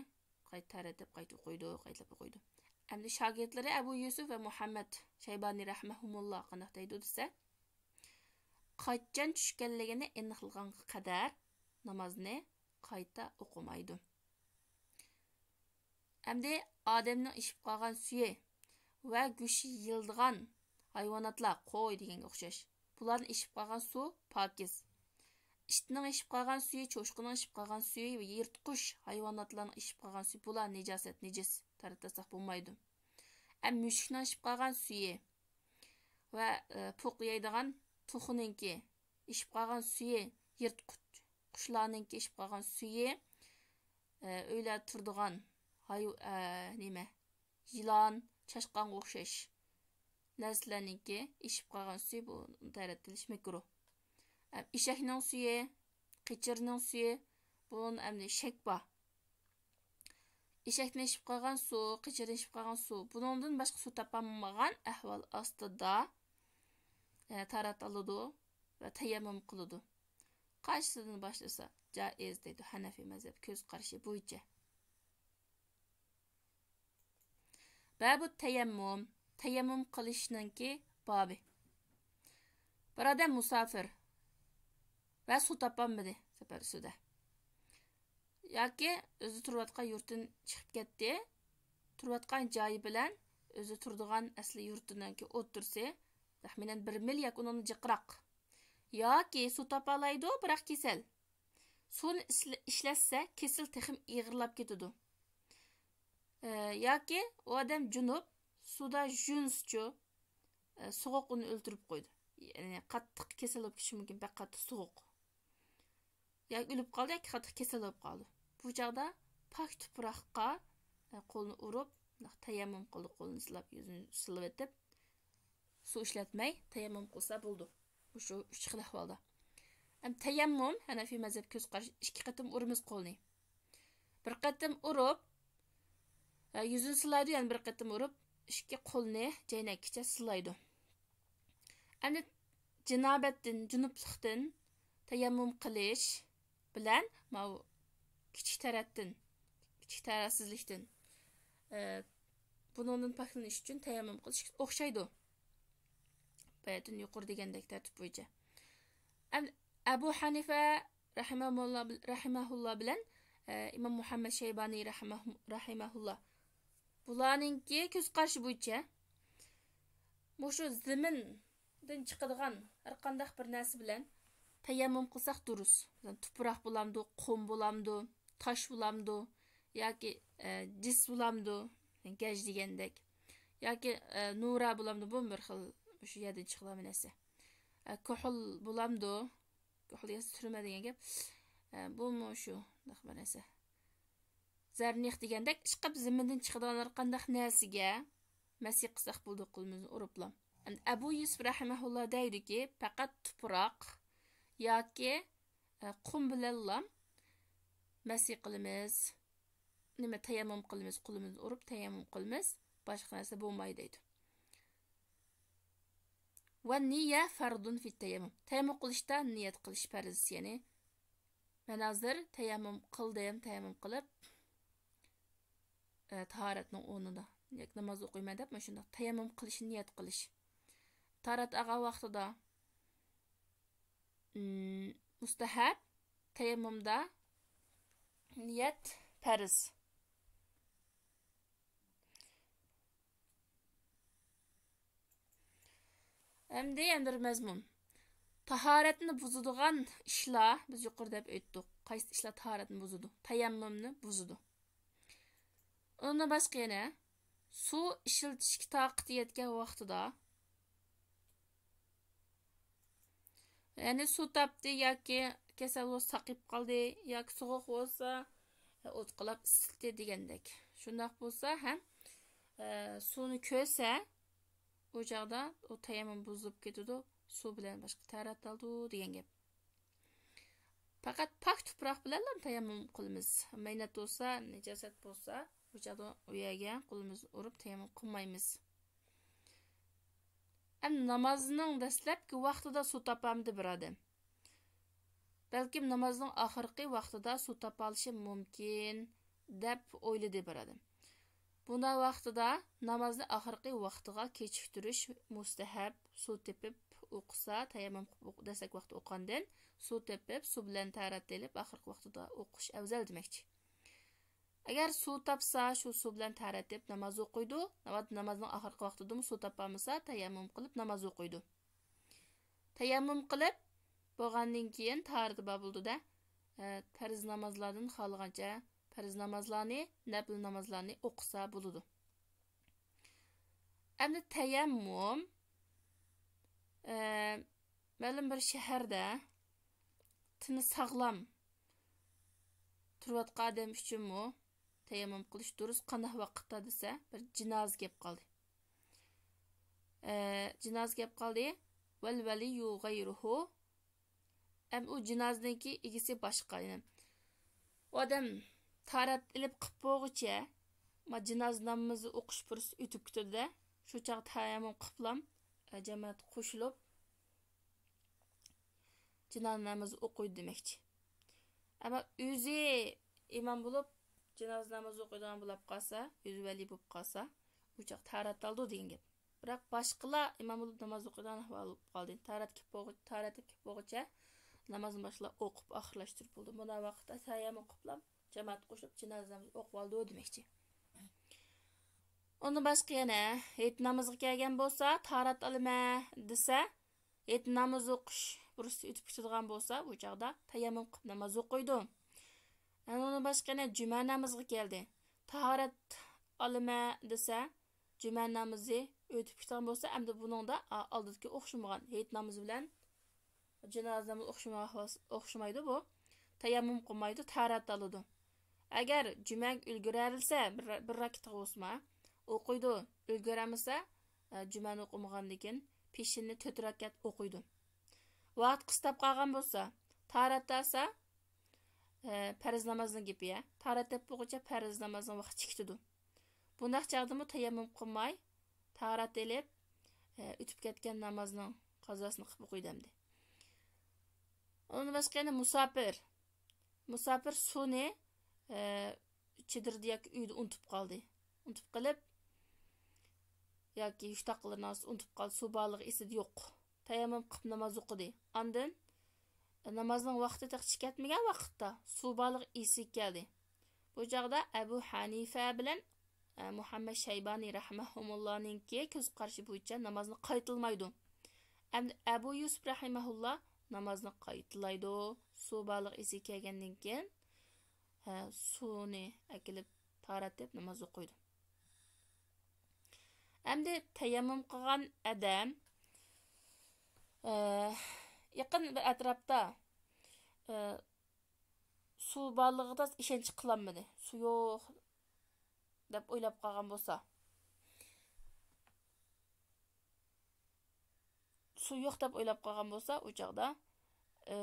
قايتا تاھارەت دەپ قايتا ئوقۇيدۇ، قايتىلاپ ئوقۇيدۇ. ئەمدى شاگىرتلىرى ئەبۇ يۈسۈف ۋە مۇھەممەد شەيبانى رەھىمەھۇمۇللا قانداق دەيدۇ دېسە، قاچان چۈشكەنلىكىنى ئېنىقلىغانغا قەدەر نامازنى قايتا ئوقۇمايدۇ. ئەمدى ئادەمنىڭ ئىچىپ قالغان سۈيى ۋە گۆشى يېيىلىدىغان ھايۋاناتلار، قوي دېگەنگە ئوخشاش، بۇلارنىڭ ئىچىپ قالغان سۇ پاكىز. ئىتنىڭ ئىچىپ قالغان سۈيى، چوشقىنىڭ ئىچىپ قالغان سۈيى ۋە يىرتقۇچ ھايۋاناتلارنىڭ ئىچىپ قالغان سۈيى، بۇلار نىجاسەت، نىجىس، تارتىۋەتسەك بولمايدۇ. ئەم مۈشۈكنىڭ ئىچىپ قالغان سۈيى ۋە، ئە، پوق يەيدىغان توخۇنىڭكى ئىچىپ قالغان سۈيى، يىرتقۇچ قۇشلارنىڭكى ئىچىپ قالغان سۈيى، ئە، ئۆيلەردە تۇرىدىغان ھايۋ-، ئە، نېمە، يىلان، چاشقانغا ئوخشاش نەرسىلەرنىڭكى ئىچىپ قالغان سۈيى بۇ تەرەتتىلىش مەكرۇھ. ئەم، ئېشەكنىڭ سۈيى، قېچىرنىڭ سۈيى، بۇنىڭدا ئەمدى شەك بار. ئېشەكتىن ئېشىپ قالغان سۇ، قېچىردىن ئېشىپ قالغان سۇ، بۇنىڭدىن باشقا سۇ تاپالمىغان ئەھۋال ئاستىدا، ئە، تاھارەت ئالىدۇ ۋە تەيەممۇم قىلىدۇ. قايسىدىن باشلىسا جائىز دەيدۇ ھەنەفىي مەزھەپ كۆز قارىشى بويىچە. بابۇ تەيەممۇم، تەيەممۇم قىلىشنىڭكى بابى. بىر ئادەم مۇساپىر ۋە سۇ تاپالمىدى سەپەر ئۈستىدە. ياكى ئۆزى تۇرۇۋاتقان يۇرتتىن چىقىپ كەتتى. تۇرۇۋاتقان جايى بىلەن ئۆزى تۇرىدىغان ئەسلى يۇرتىنىڭكى ئوتتۇرىسى تەخمىنەن بىر مىل ياكى ئۇنىڭدىن جىقراق. ياكى سۇ تاپالايدۇ، بىراق كېسەل. سۇنى ئىشلە-، ئىشلەتسە، كېسىلى تېخىمۇ ئېغىرلاپ كېتىدۇ. ئە، ياكى ئۇ ئادەم جۇنۇپ، سۇدا يۇيۇنسىچۇ، ئە، سوغۇق ئۇنى ئۆلتۈرۈپ قويىدۇ. يەنى قاتتىق كېسەل بولۇپ كېتىشى مۇمكىن، بەك قاتتىق سوغۇق. ياكى ئۆلۈپ قالدى، ياكى قاتتىق كېسەل بولۇپ قالدى. بۇ چاغدا پاك تۇپراققا، ئە، قولىنى ئۇرۇپ، تەيەممۇم قىلدى، قولىنى سىلاپ، يۈزىنى سىلىۋېتىپ، سۇ ئىشلەتمەي تەيەممۇم قىلسا بولىدۇ. مۇشۇ ئۈچ خىل ئەھۋالدا. ئەم، تەيەممۇم، ھەنەفىي مەزھەپ كۆز قارىشى، ئىككى قېتىم ئۇرىمىز قولنى. بىر قېتىم ئۇرۇپ، ئە، يۈزىنى سىلايدۇ، يەنە بىر قېتىم ئۇرۇپ، ئىككى قولنى جەينەككىچە سىلايدۇ. ئەمدى جىنابەتتىن، جۇنۇپلۇقتىن تەيەممۇم قىلىش بىلەن ماۋۇ كىچىك تەرەتتىن، كىچىك تەرەتسىزلىكتىن، ئە، بۇنىڭدىن پاكلىنىش ئۈچۈن تەيەممۇم قىلىش ئوخشايدۇ. باياتىن يۇقىرى دېگەندەك تەرتىپ بويىچە. ئەم-، ئەبۇ ھەنىفە رەھىمەھۇللا بىل-، رەھىمەھۇللا بىلەن، ئە، ئىمام مۇھەممەد شەيبانى رەھىمەھۇ-، رەھىمەھۇللا. بۇلارنىڭكى كۆز قارىشى بويىچە مۇشۇ زېمىن دىن چىقىدىغان ھەر قانداق بىر نەرسە بىلەن تەيەممۇم قىلساق دۇرۇس. مەسىلەن، تۇپراق بولامدۇ، قۇم بولامدۇ، تاش بولامدۇ ياكى، ئە، جىس بولامدۇ، گەج دېگەندەك. ياكى، ئە، نۇرا بولامدۇ، بۇ بىر خىل مۇشۇ يەردىن چىقىدىغان بىر نەرسە. ئە، كۇھۇل بولامدۇ، كۇھۇل ياسا سۈرمە دېگەن گەپ. ئە، بۇمۇ شۇ، بىر نەرسە. زەرنىخ دېگەندەك، ئىشقىلىپ زىممىدىن چىقىدىغان ھەر قانداق نەرسىگە مەسىھ قىلساق بولىدۇ، قولىمىزنى ئۇرۇپلا. ئەمدى ئەبۇ يۈسۈپ رەھىمەھۇللا دەيدۇكى، پەقەت تۇپراق ياكى، ئە، قۇم بىلەنلا مەسىھ قىلىمىز. نېمە، تەيەممۇم قىلىمىز، قولىمىزنى ئۇرۇپ تەيەممۇم قىلىمىز، باشقا نەرسە بولمايدۇ دەيدۇ. ۋە نىيە فەردۇن فىت تەيەممۇم. تەيەممۇم قىلىشتا نىيەت قىلىش پەرز، يەنى مەن ھازىر تەيەممۇم قىلدىم، تەيەممۇم قىلىپ، ئە، تاھارەتنىڭ ئورنىدا ياكى ناماز ئوقۇيمەن دەپ مۇشۇنداق تەيەممۇم قىلىشنى نىيەت قىلىش. تاھارەت ئالغان ۋاقتىدا، ئىم، مۇستەھەب، تەيەممۇمدا نىيەت پەرز. ئەمدى، ئەمدى مەزمۇن. تاھارەتنى بۇزىدىغان ئىشلار، بىز يۇقىرىدا دەپ ئۆتتۇق. قايسى ئىشلار تاھارەتنى بۇزىدۇ؟ تەيەممۇمنى بۇزىدۇ. ئۇندىن باشقا يەنە سۇ ئىشلىتىشكە تاقىتى يەتكەن ۋاقتىدا، يەنى سۇ تاپتى ياكى كېسەل بولسا ساقىيىپ قالدى ياكى سوغۇق بولسا ئوت قىلاپ ئىسسىتتى دېگەندەك. شۇنداق بولسا ھەم، ئە، سۇنى كۆرسە، ئۇ چاغدا ئۇ تەيەممۇم بۇزۇلۇپ كېتىدۇ، سۇ بىلەن باشقا تەھارەت ئالىدۇ دېگەن گەپ. پەقەت پاك تۇپراق بىلەنلا تەيەممۇم قىلىمىز. مەينەت بولسا، نىجاسەت بولسا، ئۇ چاغدا ئۇ يەرگە قولىمىزنى ئۇرۇپ تەيەممۇم قىلمايمىز. ئەمدى نامازنىڭ دەسلەپكى ۋاقتىدا سۇ تاپامدۇ بىر ئادەم؟ بەلكىم نامازنىڭ ئاخىرقى ۋاقتىدا سۇ تاپالىشىم مۇمكىن، دەپ ئويلىدى بىر ئادەم. بۇنداق ۋاقتىدا نامازنى ئاخىرقى ۋاقتىغا كېچىكتۈرۈش مۇستەھەب. سۇ تېپىپ ئوقۇسا، تەيەممۇم قىلىپ ئوق-، دەسلەپكى ۋاقىتتا ئوقۇغاندىن سۇ تېپىپ، سۇ بىلەن تاھارەت ئېلىپ، ئاخىرقى ۋاقتىدا ئوقۇش ئەۋزەل دېمەكچى. ئەگەر سۇ تاپسا، شۇ سۇ بىلەن تاھارەت ئېلىپ ناماز ئوقۇيدۇ. ناۋادا نامازنىڭ ئاخىرقى ۋاقتىدىمۇ سۇ تاپالمىسا، تەيەممۇم قىلىپ ناماز ئوقۇيدۇ. تەيەممۇم قىلىپ بولغاندىن كېيىن تاھارىتى بار بولىدۇ-دە، ئە، پەرز نامازلاردىن خالىغانچە پەرز نامازلارنى، نەپلى نامازلارنى ئوقۇسا بولىدۇ. ئەمدى تەيەممۇم، ئە، مەلۇم بىر شەھەردە تېنى ساغلام تۇرۇۋاتقان ئادەم ئۈچۈنمۇ تەيەممۇم قىلىش دۇرۇس. قانداق ۋاقىتتا دېسە، بىر جىنازا كەپ قالدى. ئە، جىنازا كەپ قالدى. ۋەل ۋەلىيۇ غەيرۇھۇ. ئەم ئۇ جىنازىنىڭكى ئىگىسى باشقا، يەنى ئۇ ئادەم تاھارەت ئېلىپ قىپ بولغۇچە، ما جىنازا نامىزى ئوقۇش پۇرسىتى ئۆتۈپ كېتىدۇ-دە، شۇ چاغ تەيەممۇم قىپلام، ئە، جامائەت قوشۇلۇپ جىنازا نامىزى ئوقۇيدۇ دېمەكچى. ئەمما ئۆزى ئىمام بولۇپ، جىنازا نامىزى ئوقۇيدىغان بولاپ قالسا، ئۆزى ۋەلىي بولۇپ قالسا، ئۇ چاغ تاھارەت ئالىدۇ دېگەن گەپ. بىراق باشقىلار ئىمام بولۇپ ناماز ئوقۇيدىغان ئەھۋال بولۇپ قالدى. تاھارەت كېلىپ بولغۇ-، تاھارەت كېلىپ بولغۇچە نامازنى باشقىلار ئوقۇپ ئاخىرلاشتۇرۇپ بولدى. مۇنداق ۋاقىتتا تەيەممۇم قىپلام جامائەت قوشۇپ جىنازا نامىزى ئوقۇۋالىدۇ دېمەكچى. ئۇندىن باشقا يەنە ھېيت نامىزىغا كەلگەن بولسا، تاھارەت ئالىمەن دېسە، ھېيت نامىزى ئوقۇش پۇرسىتى ئۆتۈپ كېتىدىغان بولسا، بۇ چاغدا تەيەممۇم قىلىپ ناماز ئوقۇيدۇ. ئەنە ئۇنىڭدىن باشقا يەنە جۈمە نامىزىغا كەلدى. تاھارەت ئالىمەن دېسە، جۈمە نامىزى ئۆتۈپ كېتىدىغان بولسا، ئەمدى بۇنىڭدا، ئا، ئالدىدىكى ئوخشىمىغان، ھېيت نامىزى بىلەن جىنازا نامىزى ئوخشىما-، ئوخشىمايدۇ بۇ. تەيەممۇم قىلمايدۇ، تاھارەت ئالىدۇ. ئەگەر جۈمەگە ئۈلگۈرەلىسە، بىر، بىر رەكەتكە بولسىمۇ ئوقۇيدۇ، ئۈلگۈرەلمىسە، ئە، جۈمەنى ئوقۇمىغاندىن كېيىن پېشىننى تۆت رەكەت ئوقۇيدۇ. ۋاقىت قىستاپ قالغان بولسا، تاھارەت ئالسا، ئە، پەرز نامازنىڭ گېپى، يە. تاھارەت تېپىپ بولغۇچە پەرز نامازنىڭ ۋاقتى چىقىپ كېتىدۇ. بۇنداق چاغدىمۇ تەيەممۇم قىلماي، تاھارەت ئېلىپ، ئە، ئۆتۈپ كەتكەن نامازنىڭ قازاسىنى قىلىپ ئوقۇيدۇ ئەمدى. ئۇندىن باشقا يەنە مۇساپىر. مۇساپىر سۇنى، ئە، چېدىردا ياكى ئۆيدە ئۇنتۇپ قالدى. ئۇنتۇپ قېلىپ، ياكى يۈك-تاقلىرىنى ئۇنتۇپ قالدى، سۇ بارلىقى ئېسىدە يوق. تەيەممۇم قىلىپ ناماز ئوقۇدى. ئاندىن نامازنىڭ ۋاقتى تېخى چىقىپ كەتمىگەن ۋاقىتتا سۇ بارلىقى ئېسىگە كەلدى. بۇ چاغدا ئەبۇ ھەنىفە بىلەن، ئە، مۇھەممەد شەيبانى رەھمەھۇمۇللانىڭكى كۆز قارىشى بويىچە نامازنى قايتىلىمايدۇ. ئەمدى ئەبۇ يۈسۈپ رەھىمەھۇللا نامازنى قايتىلايدۇ. سۇ بارلىقى ئېسىگە كەلگەندىن كېيىن، ھە، سۇنى ئەكېلىپ، تاھارەت دەپ ناماز ئوقۇيدۇ. ئەمدى تەيەممۇم قىلغان ئادەم، ئە، يېقىن بىر ئەتراپتا، ئە، سۇ بارلىقىدا ئىشەنچ قىلالمىدى. سۇ يوق دەپ ئويلاپ قالغان بولسا، سۇ يوق دەپ ئويلاپ قالغان بولسا، ئۇ چاغدا، ئى،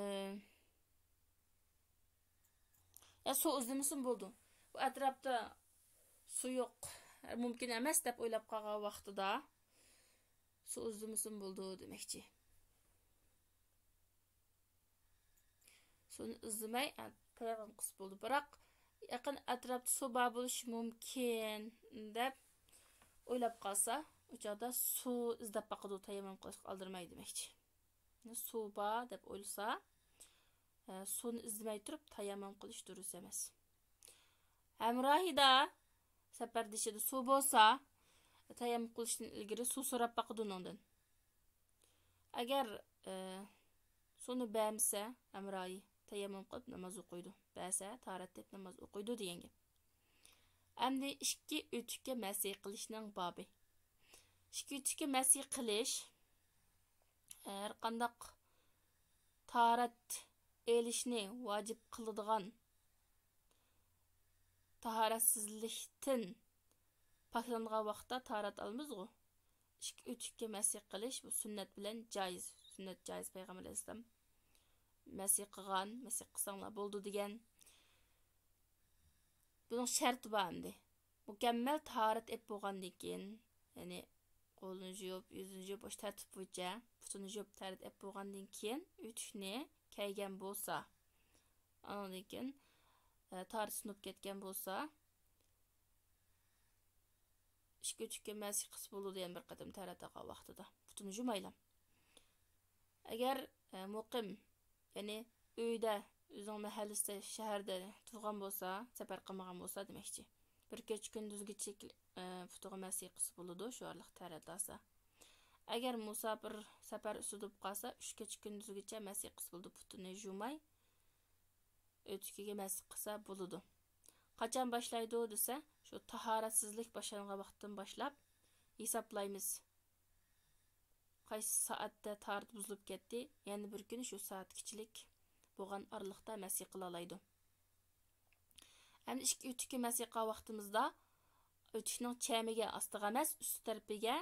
يا سۇ ئىزدىمىسىمۇ بولىدۇ. بۇ ئەتراپتا سۇ يوق، مۇمكىن ئەمەس دەپ ئويلاپ قالغان ۋاقتىدا سۇ ئىزدىمىسىمۇ بولىدۇ دېمەكچى. سۇنى ئىزدىمەي، ئە، تەيەممۇم قىلسا بولىدۇ. بىراق، يېقىن ئەتراپتا سۇ بار بولۇشى مۇمكىن دەپ ئويلاپ قالسا، ئۇ چاغدا سۇ ئىزدەپ باقىدۇ، تەيەممۇم قىلىشقا ئالدىرىماي دېمەكچى. سۇ بار دەپ ئويلىسا، ئە، سۇنى ئىزدىمەي تۇرۇپ تەيەممۇم قىلىش دۇرۇس ئەمەس. ھەمراھىدا، سەپەردىشىدا سۇ بولسا، تەيەممۇم قىلىشتىن ئىلگىرى سۇ سوراپ باقىدۇ ئۇنىڭدىن. ئەگەر، ئى، سۇنى بەرمىسە، ھەمراھى تەيەممۇم قىلىپ ناماز ئوقۇيدۇ. بەرسە، تاھارەت تېپىپ ناماز ئوقۇيدۇ دېگەن گەپ. ئەمدى ئىككى ئۆتۈككە مەسىھ قىلىشنىڭ بابى. ئىككى ئۆتۈككە مەسىھ قىلىش، ھەر قانداق تاھارەت ئېلىشنى ۋاجىپ قىلىدىغان تاھارەتسىزلىكتىن پاكلانغان ۋاقىتتا تاھارەت ئالىمىزغۇ. ئىككى ئۆتۈككە مەسىھ قىلىش بۇ سۈننەت بىلەن جايىز. سۈننەت جايىز، پەيغەمبەر ئەلەيھىسسالام مەسىھ قىلغان، مەسىھ قىلساڭلار بولىدۇ دېگەن. بۇنىڭ شەرتى بار ئەمدى. مۇكەممەل تاھارەت ئېلىپ بولغاندىن كېيىن، يەنى قولىنى يۇيۇپ، يۈزىنى يۇيۇپ، ئاشۇ تەرتىپ بويىچە پۇتىنى يۇيۇپ، تاھارەت ئېلىپ بولغاندىن كېيىن ئۆتۈكنى كەيگەن بولسا، ئاندىن كېيىن، ئە، تاھارىتى سۇنۇپ كەتكەن بولسا، ئىككى ئۆتۈككە مەسىھ قىلسا بولىدۇ، يەنە بىر قېتىم تاھارەت ئالغان ۋاقتىدا پۇتىنى يۇمايلا. ئەگەر، ئە، مۇقىم، يەنى ئۆيدە، ئۆزىنىڭ مەھەللىسىدە، شەھەردە تۇرغان بولسا، سەپەر قىلمىغان بولسا دېمەكچى. بىر كېچە كۈندۈزگىچە، ئە، پۇتىغا مەسىھ قىلسا بولىدۇ، شۇ ئارىلىق تاھارەت ئالسا. ئەگەر مۇساپىر سەپەر ئۈستىدە بولۇپ قالسا، ئۈچ كېچە كۈندۈزگىچە مەسىھ قىلسا بولىدۇ، پۇتىنى يۇماي، ئۆتۈكىگە مەسىھ قىلسا بولىدۇ. قاچان باشلايدۇ دېسە، شۇ تاھارەتسىزلىك باشلانغان ۋاقىتتىن باشلاپ ھېسابلايمىز. قايسى سائەتتە تاھارىتى بۇزۇلۇپ كەتتى، يەنە بىر كۈنى شۇ سائەتكىچىلىك بولغان ئارىلىقتا مەسىھ قىلالايدۇ. ئەمدى ئىككى ئۆتۈككە مەسىھ قىلغان ۋاقتىمىزدا ئۆتۈكنىڭ چەمىگە، ئاستىغا ئەمەس، ئۈستى تەرىپىگە،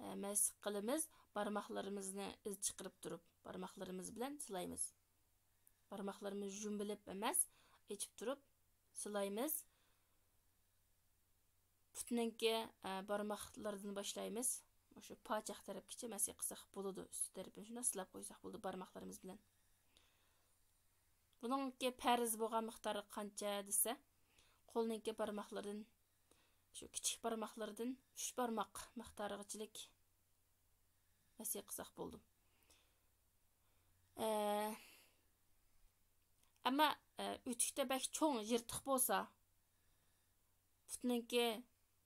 ئە، مەسىھ قىلىمىز. بارماقلىرىمىزنى ئىز چىقىرىپ تۇرۇپ، بارماقلىرىمىز بىلەن سىلايمىز. بارماقلىرىمىز جۈمبىلىپ ئەمەس، ئېچىپ تۇرۇپ سىلايمىز. پۇتنىڭكى، ئە، بارماقلىرىدىن باشلايمىز. مۇشۇ پاچاق تەرەپكىچە مەسىھ قىلساق بولىدۇ. ئۈستى تەرىپىنى شۇنداق سىلاپ قويساق بولىدۇ بارماقلىرىمىز بىلەن. بۇنىڭكى پەرز بولغان مىقدارى قانچە دېسە، قولنىڭكى بارماقلىرىدىن، شۇ كىچىك بارماقلىرىدىن ئۈچ بارماق مىقدارىغىچىلىك مەسىھ قىلساق بولىدۇ. ئە، ئەمما، ئە، ئۆتۈكتە بەك چوڭ يىرتىق بولسا، پۇتنىڭكى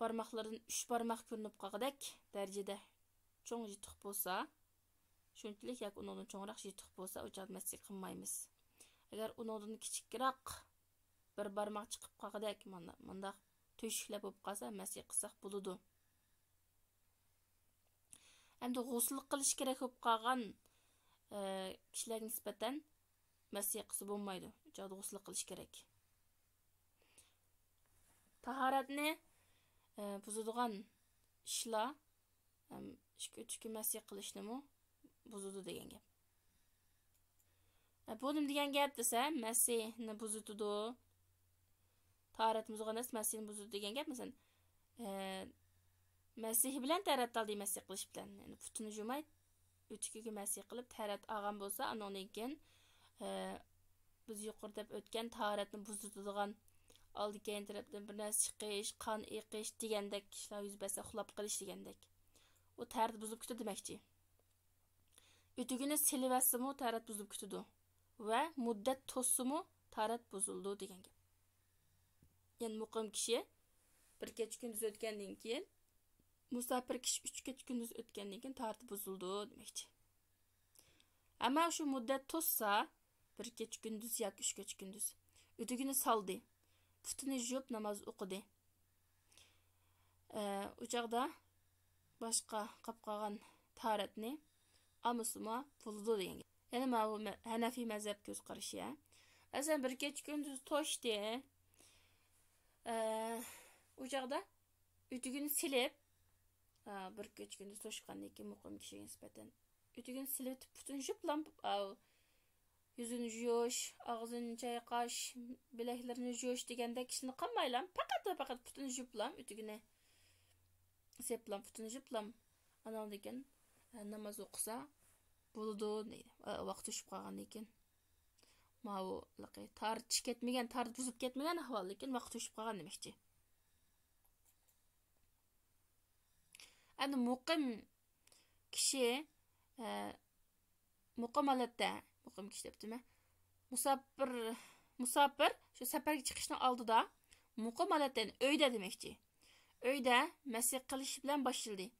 بارماقلىرىدىن ئۈچ بارماق كۆرۈنۈپ قالغۇدەك دەرىجىدە چوڭ يىرتىق بولسا، شۇنچىلىك ياكى ئۇنىڭدىن چوڭراق يىرتىق بولسا، ئۇ چاغدا مەسىھ قىلمايمىز. ئەگەر ئۇنىڭدىن كىچىكرەك بىر بارماق چىقىپ قالغۇدەك مانا مۇنداق تۆشۈكلەر بولۇپ قالسا، مەسىھ قىلساق بولىدۇ. ئەمدى غۇسۇل قىلىش كېرەك بولۇپ قالغان، ئە، كىشىلەرگە نىسبەتەن مەسىھ قىلسا بولمايدۇ. ئۇ چاغدا غۇسۇل قىلىش كېرەك. تاھارەتنى، ئە، بۇزىدىغان ئىشلار، ئەم، ئىككى ئۆتۈككە مەسىھ قىلىشنىمۇ بۇزىدۇ دېگەن گەپ. ئە، بۇ نېمە دېگەن گەپ دېسە، مەسىھنى بۇزۇتىدۇ. تاھارەتنى بۇزغان نەرسە مەسىھنى بۇزىدۇ دېگەن گەپ. مەسىلەن، ئە، مەسىھ بىلەن تەرەت ئالدى مەسىھ قىلىش بىلەن، يەنى پۇتىنى جۇماي ئۆتۈكىگە مەسىھ قىلىپ تەرەت ئالغان بولسا، ئانىڭدىن كېيىن، ئە، بىز يۇقىرىدا دەپ ئۆتكەن تاھارەتنى بۇزۇتىدىغان ئالدى كەينى تەرەپتىن بىر نەرسە چىقىش، قان ئېقىش دېگەندەك ئىشلار يۈز بەرسە، ئۇخلاپ قېلىش دېگەندەك. ئۇ تەرەت بۇزۇلۇپ كېتىدۇ دېمەكچى. ئۆتۈكىنى سېلىۋەتسىمۇ تاھارەت بۇزۇلۇپ كېتىدۇ ۋە مۇددەت توسسىمۇ تاھارەت بۇزۇلىدۇ دېگەن گەپ. يەنى مۇقىم كىشى بىر كېچە كۈندۈز ئۆتكەندىن كېيىن، مۇساپىر كىشى ئۈچ كېچە كۈندۈز ئۆتكەندىن كېيىن تاھارىتى بۇزۇلىدۇ دېمەكچى. ئەمما شۇ مۇددەت توسسا، بىر كېچە كۈندۈز ياكى ئۈچ كېچە كۈندۈز، ئۆتۈكىنى سالدى، پۇتىنى يۇيۇپ ناماز ئوقۇدى. ئە، ئۇ چاغدا باشقا قاپ قالغان تاھارەتنى ئالمىسىمۇ بولىدۇ دېگەن گەپ. يەنى ماۋۇ مە-، ھەنەفىي مەزھەپ كۆز قارىشى، ھە. ئەسلەن بىر كېچە كۈندۈز توشتى. ئە، ئۇ چاغدا ئۆتۈكىنى سېلىپ، ئە، بىر كېچە كۈندۈز توشقاندىن كېيىن مۇقىم كىشىگە نىسبەتەن ئۆتۈكىنى سېلىۋېتىپ، پۇتىنى يۇيۇپلا، ئاۋۇ، يۈزىنى يۇيۇش، ئاغزىنى چايقاش، بىلەكلىرىنى يۇيۇش دېگەندەك ئىشلىرىنى قىلمايلا، پەقەت ۋە پەقەت پۇتىنى يۇيۇپلا، ئۆتۈكىنى سېلىپلا، پۇتىنى يۇيۇپلا، ئاناندىن كېيىن، ئە، ناماز ئوقۇسا بولىدۇ دەيدۇ. ئە، ۋاقتى توشۇپ قالغاندىن كېيىن. ماۋۇ، تارتىش كەتمىگەن، تارت بۇزۇپ كەتمىگەن ئەھۋال، لېكىن ۋاقتى توشۇپ قالغان دېمەكچى. ئەمدى مۇقىم كىشى، ئە، مۇقىم ھالەتتە، مۇقىم كىشى دەپتىمەن. مۇساپىر، مۇساپىر شۇ سەپەرگە چىقىشنىڭ ئالدىدا مۇقىم ھالەتتە، يەنى ئۆيدە دېمەكچى. ئۆيدە مەسىح قىلىش بىلەن باشلىدى.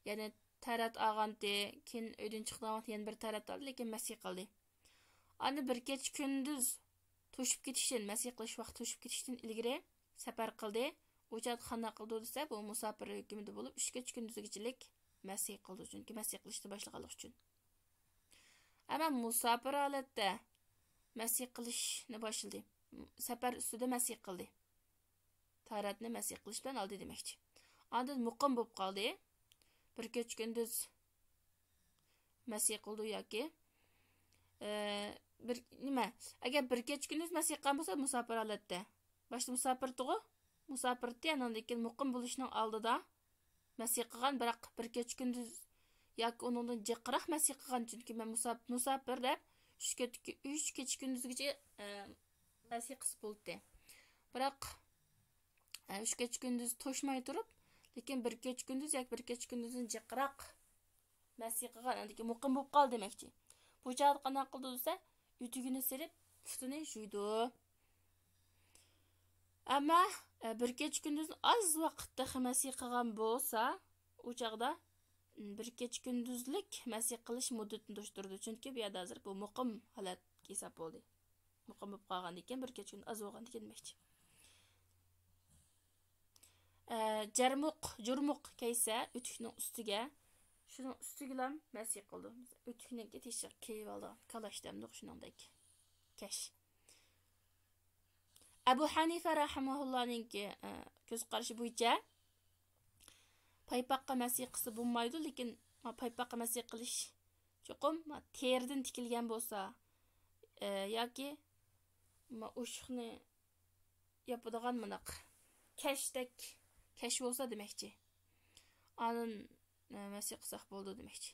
يەنى تەرەت ئالغانتى، كېيىن ئۆيدىن چىقىدىغان ۋاقىت يەنە بىر تەرەت ئالدى، لېكىن مەسىھ قىلدى. ئاندىن بىر كېچە كۈندۈز توشۇپ كېتىشتىن، مەسىھ قىلىش ۋاقتى توشۇپ كېتىشتىن ئىلگىرى سەپەر قىلدى. ئۇ چاغدا قانداق قىلىدۇ دېسە، بۇ مۇساپىر ھۆكمىدە بولۇپ، ئۈچ كېچە كۈندۈزگىچىلىك مەسىھ قىلىدۇ. چۈنكى مەسىھ قىلىشنى باشلىغانلىقى ئۈچۈن. ئەمما مۇساپىر ھالەتتە مەسىھ قىلىشنى باشلىدى. سەپەر ئۈستىدە مەسىھ قىلدى. تارەتنى مەسىھ قىلىش بىلەن ئالدى دېمەكچى. ئاندىن مۇقىم بولۇپ قالدى. بىر كېچە كۈندۈز مەسىھ قىلدى ياكى، ئە، بىر، نېمە، ئەگەر بىر كېچە كۈندۈز مەسىھ قىلغان بولسا، مۇساپىر ھالەتتە. باشتا مۇساپىر ئىدىغۇ، مۇساپىر ئىدى، ئانىڭدىن كېيىن مۇقىم بولۇشنىڭ ئالدىدا مەسىھ قىلغان، بىراق بىر كېچە كۈندۈز ياكى ئۇنىڭدىن جىقراق مەسىھ قىلغان، چۈنكى مەن مۇساپ-، مۇساپىر دەپ ئۈچ كېچە، ئۈچ كېچە كۈندۈزگىچە، ئە، مەسىھ قىلسا بولاتتى. بىراق، ئە، ئۈچ كېچە كۈندۈز توشماي تۇرۇپ، لېكىن بىر كېچە كۈندۈز ياكى بىر كېچە كۈندۈزدىن جىقراق مەسىھ قىلغان، ئاندىن كېيىن مۇقىم بولۇپ قالدى دېمەكچى. بۇ چاغدا قانداق قىلىدۇ دېسە، ئۆتۈكىنى سېلىپ، پۇتىنى يۇيىدۇ. ئەمما، ئە، بىر كېچە كۈندۈزنى ئاز ۋاقىت تېخى مەسىھ قىلغان بولسا، ئۇ چاغدا، م، بىر كېچە كۈندۈزلۈك مەسىھ قىلىش مۇددىتىنى توشتۇرىدۇ. چۈنكى بۇ يەردە ھازىر بۇ مۇقىم ھالەت ھېساب بولدى. مۇقىم بولۇپ قالغاندىكىن، بىر كېچە كۈن ئاز بولغاندىكىن دېمەكچى. ئە، جەرمۇق، جۇرمۇق كىيسە ئۆتۈكنىڭ ئۈستىگە، شۇنىڭ ئۈستىگىلا مەسىھ قىلىدۇ. ئۆتۈكنىڭكى تېشىغا كىيىۋالىدىغان كالاش دەمدۇق، شۇنىڭدەك كەش. ئەبۇ ھەنىفە رەھىمەھۇللانىڭكى، ئە، كۆز قارىشى بويىچە پايپاققا مەسىھ قىلسا بولمايدۇ، لېكىن ما پايپاققا مەسىھ قىلىش چوقۇم ما تېرىدىن تىكىلگەن بولسا، ئە، ياكى ما ئوشۇقنى ياپىدىغان مۇنداق كەشتەك كەش بولسا دېمەكچى. ئاندىن، ئە، مەسىھ قىلساق بولىدۇ دېمەكچى.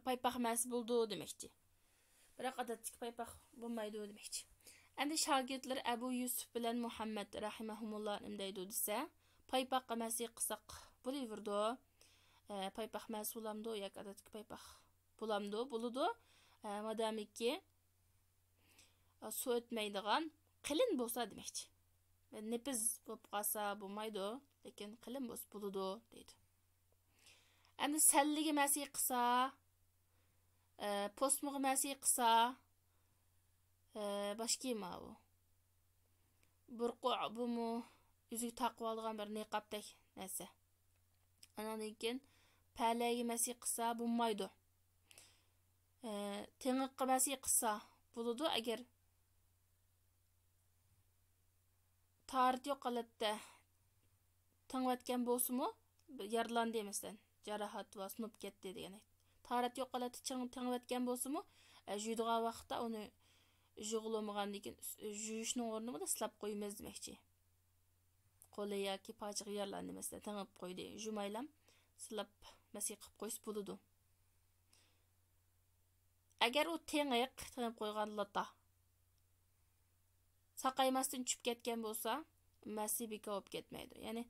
پايپاق مەسىھ بولىدۇ دېمەكچى. بىراق ئادەتتىكى پايپاق بولمايدۇ دېمەكچى. ئەمدى شاگىرتلىرى ئەبۇ يۈسۈپ بىلەن مۇھەممەد رەھىمەھۇمۇللا نېمە دەيدۇ دېسە، پايپاققا مەسىھ قىلساق بولۇۋېرىدۇ. ئە، پايپاق مەسىھ بولامدۇ ياكى ئادەتتىكى پايپاق بولامدۇ؟ بولىدۇ. ئە، مادامىكى، ئە، سۇ ئۆتمەيدىغان قېلىن بولسا دېمەكچى. نېپىز بولۇپ قالسا بولمايدۇ، لېكىن قېلىن بولسا بولىدۇ دەيدۇ. ئەمدى سەللىگە مەسىھ قىلسا، ئە، پوسمىغا مەسىھ قىلسا، ئە، باشقا ماۋۇ. بۇرقۇ بۇمۇ ئۆزىگە تاقىۋالىدىغان بىر نىقابتەك نەرسە. ئانىڭدىن كېيىن پەلەيگە مەسىھ قىلسا بولمايدۇ. ئە، تېڭىققا مەسىھ قىلسا بولىدۇ، ئەگەر تاھارىتى يوق ھالەتتە تېڭىۋەتكەن بولسىمۇ، يارىلاندى مەسىلەن، جاراھات ۋە سۇنۇپ كەتتى دېگەندەك. تاھارەت يوق ھالەتتە چىڭ تېڭىۋەتكەن بولسىمۇ، ئە، يۇيىدىغان ۋاقىتتا ئۇنى يۇغىلىمىغاندىن كېيىن، يۇيۇشنىڭ ئورنىدا سىلاپ قويىمىز دېمەكچى. قولى ياكى پاچىقى يارىلاندى مەسىلەن، تېڭىپ قويدى، يۇمايلام سىلاپ مەسىھ قىلىپ قويسا بولىدۇ. ئەگەر ئۇ تېڭىق، تېڭىپ قويغان لاتا ساقايماستىن چۈشۈپ كەتكەن بولسا، مەسىھ بىكار بولۇپ كەتمەيدۇ. يەنى،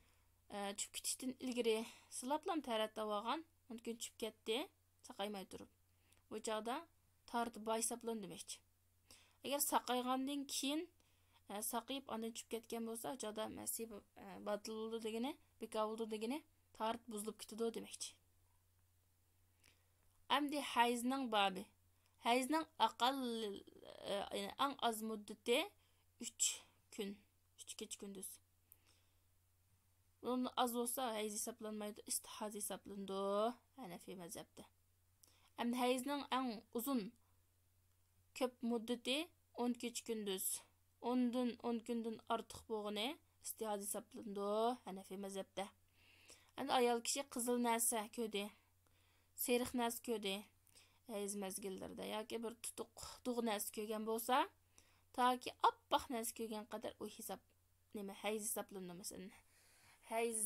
ئە، چۈشۈپ كېتىشتىن ئىلگىرى سىلاپلام تەرەت دەۋالغان، ئاندىن كېيىن چۈشۈپ كەتتى، ساقايماي تۇرۇپ. بۇ چاغدا تارتىپ باي ھېسابلىنىدۇ دېمەكچى. ئەگەر ساقايغاندىن كېيىن، ئە، ساقىيىپ ئاندىن چۈشۈپ كەتكەن بولسا، ئۇ چاغدا مەسىھ، ئە، باتىل بولىدۇ دېگىنى، بىكار بولىدۇ دېگىنى، تارتىپ بۇزۇلۇپ كېتىدۇ دېمەكچى. ئەمدى ھەيزنىڭ بابى. ھەيزنىڭ ئەقەل، ئە، يەنى ئەڭ ئاز مۇددىتى ئۈچ كۈن، ئۈچ كېچە كۈندۈز. ئۇنىڭدىن ئاز بولسا ھەيز ھېسابلانمايدۇ، ئىستىھازە ھېسابلىنىدۇ ھەنەفىي مەزھەپتە. ئەمدى ھەيزنىڭ ئەڭ ئۇزۇن كۆپ مۇددىتى ئون كېچە كۈندۈز، ئوندىن، ئون كۈندىن ئارتۇق بولغىنى ئىستىھازە ھېسابلىنىدۇ ھەنەفىي مەزھەپتە. ئەمدى ئايال كىشى قىزىل نەرسە كۆردى، سېرىق نەرسە كۆردى، ھەيز مەزگىللىرىدە ياكى بىر تۇتۇق دۇغ نەرسە كۆرگەن بولسا، تاكى ئاپئاق نەرسە كۆرگەن قەدەر ئۇ ھېساب، نېمە، ھەيز ھېسابلىنىدۇ. مەسىلەن، ھەيز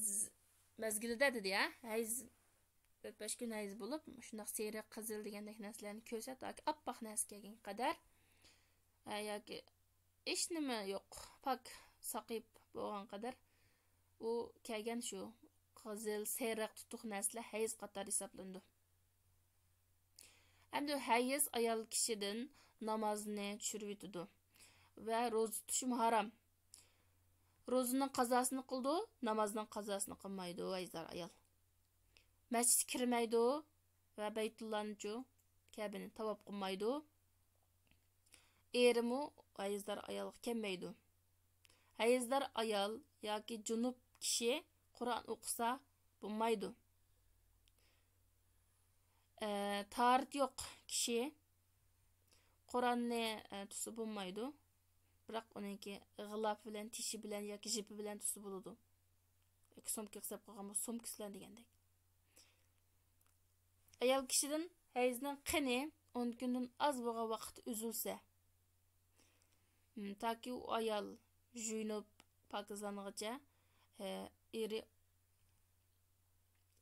مەزگىلىدە دېدى يا، ھەيز، تۆت بەش كۈن ھەيز بولۇپ، شۇنداق سېرىق، قىزىل دېگەندەك نەرسىلەرنى كۆرسە، تاكى ئاپئاق نەرسە كەلگەن قەدەر، ھە، ياكى ھېچنېمە يوق، پاك، ساقىيىپ بولغان قەدەر ئۇ كەلگەن شۇ قىزىل، سېرىق، تۇتۇق نەرسىلەر ھەيز قاتارى ھېسابلىنىدۇ. ئەمدى ھەيز ئايال كىشىدىن نامازنى چۈشۈرۈۋېتىدۇ ۋە روزا تۇتۇشمۇ ھارام. روزىنىڭ قازاسىنى قىلىدۇ، نامازنىڭ قازاسىنى قىلمايدۇ ھەيزدار ئايال. مەسچىتكە كىرمەيدۇ ۋە بەيتۇللانىچۇ، كەبىنى تاۋاپ قىلمايدۇ. ئېرىمۇ ھەيزدار ئايالغا كەلمەيدۇ. ھەيزدار ئايال ياكى جۇنۇپ كىشى قۇرئان ئوقۇسا بولمايدۇ. ئە، تاھارىتى يوق كىشى قۇرئاننى، ئە، تۇتسا بولمايدۇ. بىراق ئۇنىڭكى غىلاپى بىلەن، تېشى بىلەن ياكى جىپى بىلەن تۇتسا بولىدۇ. ياكى سومكىغا سېلىپ قويغان بولسا، سومكىسى بىلەن دېگەندەك. ئايال كىشىدىن ھەيزنىڭ قېنى ئون كۈندىن ئاز بولغان ۋاقىت ئۈزۈلسە، م، تاكى ئۇ ئايال يۇيۇنۇپ پاكىزلانغىچە، ئە، ئېرى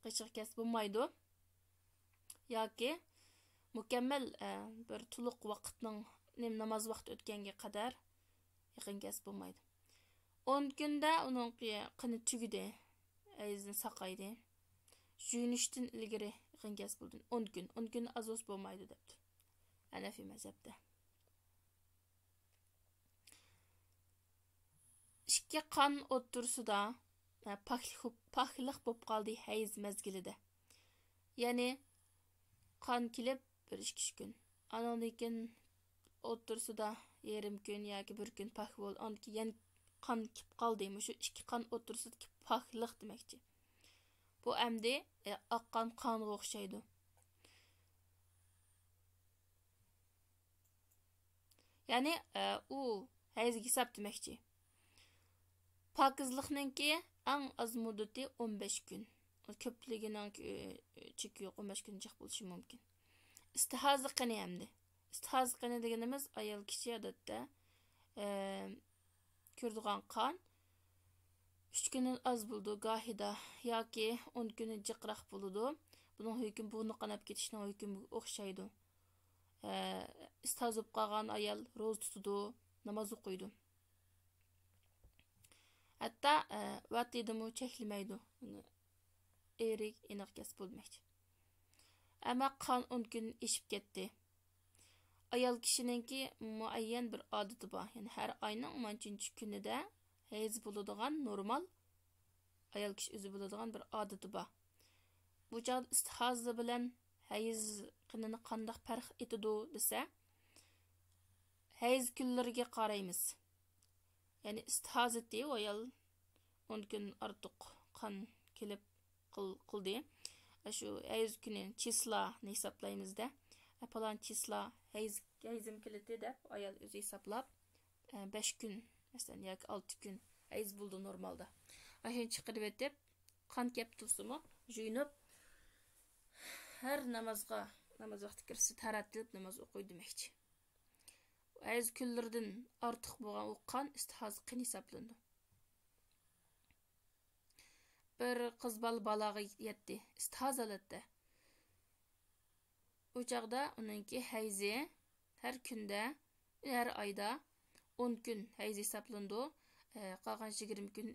قېشىغا كەلسە بولمايدۇ. ياكى مۇكەممەل، ئە، بىر تولۇق ۋاقىتنىڭ، نېمە، ناماز ۋاقتى ئۆتكەنگە قەدەر يېقىن كەلسە بولمايدۇ. ئون كۈندە ئۇنىڭ قېنى تۈگىدى، ھەيزى ساقايدى. يۇيۇنۇشتىن ئىلگىرى يېقىن كەلسە بولىدۇ. ئون كۈن، ئون كۈندىن ئاز بولسا بولمايدۇ دەپتۇ ھەنەفىي مەزھەپتە. ئىككى قان ئوتتۇرىسىدا، ھە، پاكلىق، پاكلىق بولۇپ قالدى ھەيز مەزگىلىدە. يەنى قان كېلىپ بىر ئىككى كۈن. ئانىڭدىن كېيىن ئوتتۇرىسىدا يېرىم كۈن ياكى بىر كۈن پاك بولدى. ئاندىن كېيىن يەنە قان كېلىپ قالدى. مۇشۇ ئىككى قان ئوتتۇرىسىدىكى پاكلىق دېمەكچى. بۇ ئەمدى، ئە، ئاققان قانغا ئوخشايدۇ. يەنى، ئە، ئۇ ھەيزگە ھېساب دېمەكچى. پاكىزلىقنىڭكى ئەڭ ئاز مۇددىتى ئون بەش كۈن. كۆپلۈكىنىڭ، ئە، چېكى يوق، ئون بەش كۈن جىق بولۇشى مۇمكىن. ئىستىھازا قېنى ئەمدى. ئىستىھازا قېنى دېگىنىمىز ئايال كىشى ئادەتتە، ئە، كۆرىدىغان قان ئۈچ كۈندىن ئاز بولىدۇ گاھىدا ياكى ئون كۈندىن جىقراق بولىدۇ. بۇنىڭ ھۆكمى بۇغنى قاناپ كېتىشنىڭ ھۆكمىگە ئوخشايدۇ. ئە، ئىستىھازا بولۇپ قالغان ئايال روزا تۇتىدۇ، ناماز ئوقۇيدۇ. ھەتتا، ئە، ۋەتىدىمۇ چەكلىمەيدۇ. ئېرى ئېنىق كەلسە بولمايدۇ. ئەمما قان ئون كۈندىن ئېشىپ كەتتى. ئايال كىشىنىڭكى مۇئەييەن بىر ئادىتى بار. يەنى ھەر ئاينىڭ مانچىنچە كۈنىدە ھەيز بولىدىغان نورمال ئايال كىشى ئۆزى بىلىدىغان بىر ئادىتى بار. بۇ چاغدا ئىستىھازا بىلەن ھەيز قېنىنى قانداق پەرق ئېتىدۇ دېسە، ھەيز كۈنلىرىگە قارايمىز. يەنى ئىستىھازىتى ئايال ئون كۈن ئارتۇق قان كېلىپ قىل-، قىلدى. شۇ ھەيز كۈنى چىسلانى ھېسابلايمىزدە. پالان چىسلا ھەيز، ھەيزىم كېلىدى دەپ ئايال ئۆزى ھېسابلاپ، بەش كۈن، مەسىلەن، ياكى ئالتە كۈن ھەيز بولىدۇ نورمالدا. ئاشۇنى چىقىرىۋېتىپ، قان كەپ تۇرسىمۇ، يۇيۇنۇپ، ھەر نامازغا، ناماز ۋاقتى كىرسە تاھارەت قىلىپ ناماز ئوقۇي دېمەكچى. ھەيز كۈنلىرىدىن ئارتۇق بولغان ئۇ قان ئىستىھازا قېنى ھېسابلىنىدۇ. بىر قىز بالا بالاغا يەتتى، ئىستىھازا ھالەتتە. ئۇ چاغدا ئۇنىڭكى ھەيزى ھەر كۈندە، ھەر ئايدا ئون كۈن ھەيز ھېسابلىنىدۇ. ئە، قالغان يىگىرمە كۈن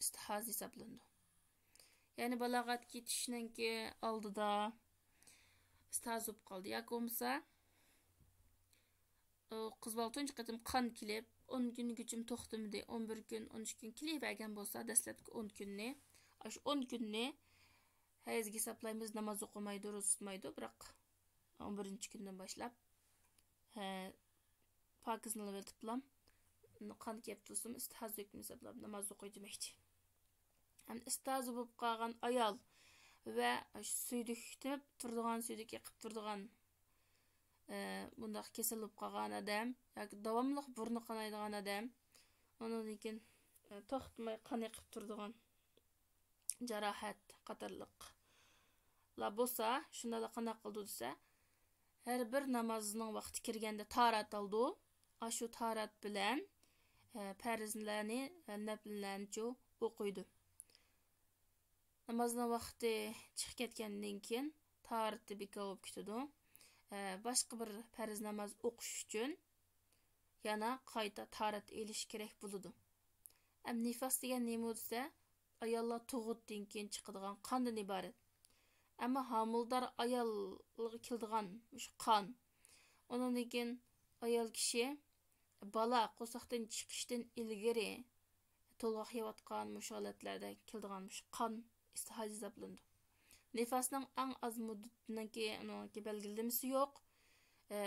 ئىستىھازا ھېسابلىنىدۇ. يەنى بالاغەتكە يېتىشنىڭكى ئالدىدا ئىستىھازا بولۇپ قالدى. ياكى بولمىسا، ئۇ قىز بالا تۇنجى قېتىم قان كېلىپ، ئون كۈنگىچىمۇ توختىمىدى. ئون بىر كۈن، ئون ئۈچ كۈن كېلىۋەرگەن بولسا، دەسلەپكى ئون كۈننى، ئاشۇ ئون كۈننى ھەيزگە ھېسابلايمىز، ناماز ئوقۇمايدۇ، روزا تۇتمايدۇ، بىراق ئون بىرىنچى كۈندىن باشلاپ، ھە، پاكىزلىنىۋېتىپلا، قان كەپ تۇرسىمۇ، ئىستىھازا ھۆكمى ھېسابلاپ ناماز ئوقۇي دېمەكچى. ھەم ئىستىھازا بولۇپ قالغان ئايال ۋە سۈيدۈك تېمىپ تۇرىدىغان، سۈيدۈك ئېقىپ تۇرىدىغان ئە، بۇنداق كېسەل بولۇپ قالغان ئادەم ياكى داۋاملىق بۇرنى قانايدىغان ئادەم، ئۇنىڭدىن كېيىن، ئە، توختىماي قان ئېقىپ تۇرىدىغان جاراھەت قاتارلىقلار بولسا، شۇنداقلا قانداق قىلىدۇ دېسە، ھەر بىر نامازنىڭ ۋاقتى كىرگەندە تاھارەت ئالىدۇ. ئاشۇ تاھارەت بىلەن، ئە، پەرزلەرنى، ئە، نەپلىلەرنىچۇ ئوقۇيدۇ. نامازنىڭ ۋاقتى چىقىپ كەتكەندىن كېيىن تاھارىتى بىكار بولۇپ كېتىدۇ. ئە، باشقا بىر پەرز ناماز ئوقۇش ئۈچۈن يەنە قايتا تاھارەت ئېلىش كېرەك بولىدۇ. ئەم، نىفاس دېگەن نېمە دېسە، ئاياللار تۇغۇتتىن كېيىن چىقىدىغان قاندىن ئىبارەت. ئەمما ھامىلىدار ئايالغا كېلىدىغان مۇشۇ قان، ئۇنىڭدىن كېيىن ئايال كىشى بالا قورساقتىن چىقىشتىن ئىلگىرى تولغاق يەۋاتقان مۇشۇ ھالەتلەردە كېلىدىغان مۇشۇ قان ئىستىھازە ھېسابلىنىدۇ. نىفاسنىڭ ئەڭ ئاز مۇددىتىنىڭكى، ئۇنىڭكى بەلگىلىمىسى يوق. ئە،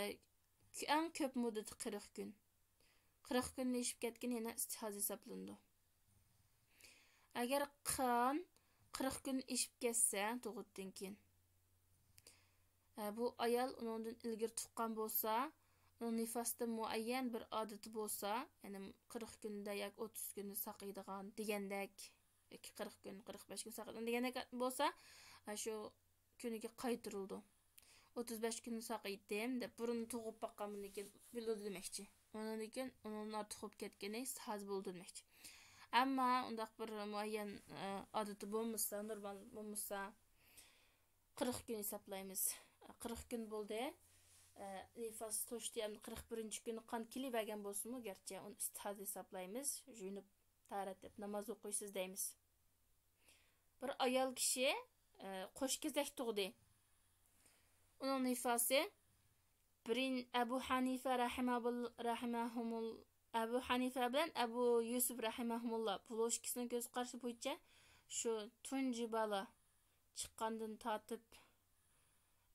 ئەڭ كۆپ مۇددىتى قىرىق كۈن. قىرىق كۈندىن ئېشىپ كەتكىنى يەنە ئىستىھازە ھېسابلىنىدۇ. ئەگەر قان قىرىق كۈندىن ئېشىپ كەتسە، تۇغۇتتىن كېيىن، ئە، بۇ ئايال ئۇنىڭدىن ئىلگىرى تۇغقان بولسا، ئۇنىڭ نىفاستىن مۇئەييەن بىر ئادىتى بولسا، يەنى قىرىق كۈندە ياكى ئوتتۇز كۈندە ساقىيدىغان دېگەندەك، ياكى قىرىق كۈن، قىرىق بەش كۈن ساقىيدىغان دېگەندەك بولسا، ئە، شۇ كۈنىگە قايتۇرۇلىدۇ. ئوتتۇز بەش كۈن ساقىيتتىم دەپ، بۇرۇن تۇغۇپ باققان بۇندىن كېيىن بىلىدۇ دېمەكچى. ئۇنىڭدىن كېيىن ئۇنىڭدىن ئارتۇق بولۇپ كەتكىنى ئىستىھازە بولىدۇ دېمەكچى. ئەمما ئۇنداق بىر مۇئەييەن، ئە، ئادىتى بولمىسا، نورمال بولمىسا، قىرىق كۈن ھېسابلايمىز. قىرىق كۈن بولدى. ئە، نىفاس توشتى، ئەمدى قىرىق بىرىنچى كۈنى قان كېلىۋەرگەن بولسىمۇ، گەرچە ئۇنى ئىستىھازە ھېسابلايمىز. يۇيۇنۇپ، تاھارەت ئېلىپ، ناماز ئوقۇيسىز دەيمىز. بىر ئايال كىشى، ئە، قوش كېزەك تۇغدى. ئۇنىڭ نىفاسى بىرىن-، ئەبۇ ھەنىفە رەھىمەبىل-، رەھىمەھۇمۇل-، ئەبۇ ھەنىفە بىلەن ئەبۇ يۈسۈپ رەھىمەھۇمۇللا، بۇلار ئىككىسىنىڭ كۆز قارىشى بويىچە شۇ تۇنجى بالا چىققاندىن تارتىپ،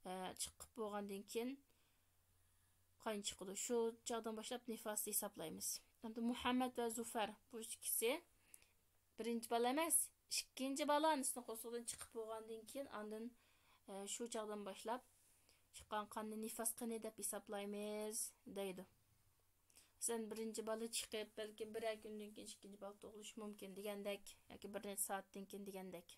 ئە، چىقىپ بولغاندىن كېيىن قان چىقىدۇ. شۇ چاغدىن باشلاپ نىفاسنى ھېسابلايمىز. ئەمدى مۇھەممەد ۋە زۇفەر، بۇ ئىككىسى بىرىنچى بالا ئەمەس، ئىككىنچى بالا ئانىسىنىڭ قورسىقىدىن چىقىپ بولغاندىن كېيىن، ئاندىن، ئە، شۇ چاغدىن باشلاپ چىققان قاننى نىفاس قېنى دەپ ھېسابلايمىز، دەيدۇ. مەسىلەن، بىرىنچى بالا چىقىپ، بەلكىم بىرەر كۈندىن كېيىن ئىككىنچى بالا تۇغۇلۇشى مۇمكىن دېگەندەك، ياكى بىر نەچچە سائەتتىن كېيىن دېگەندەك.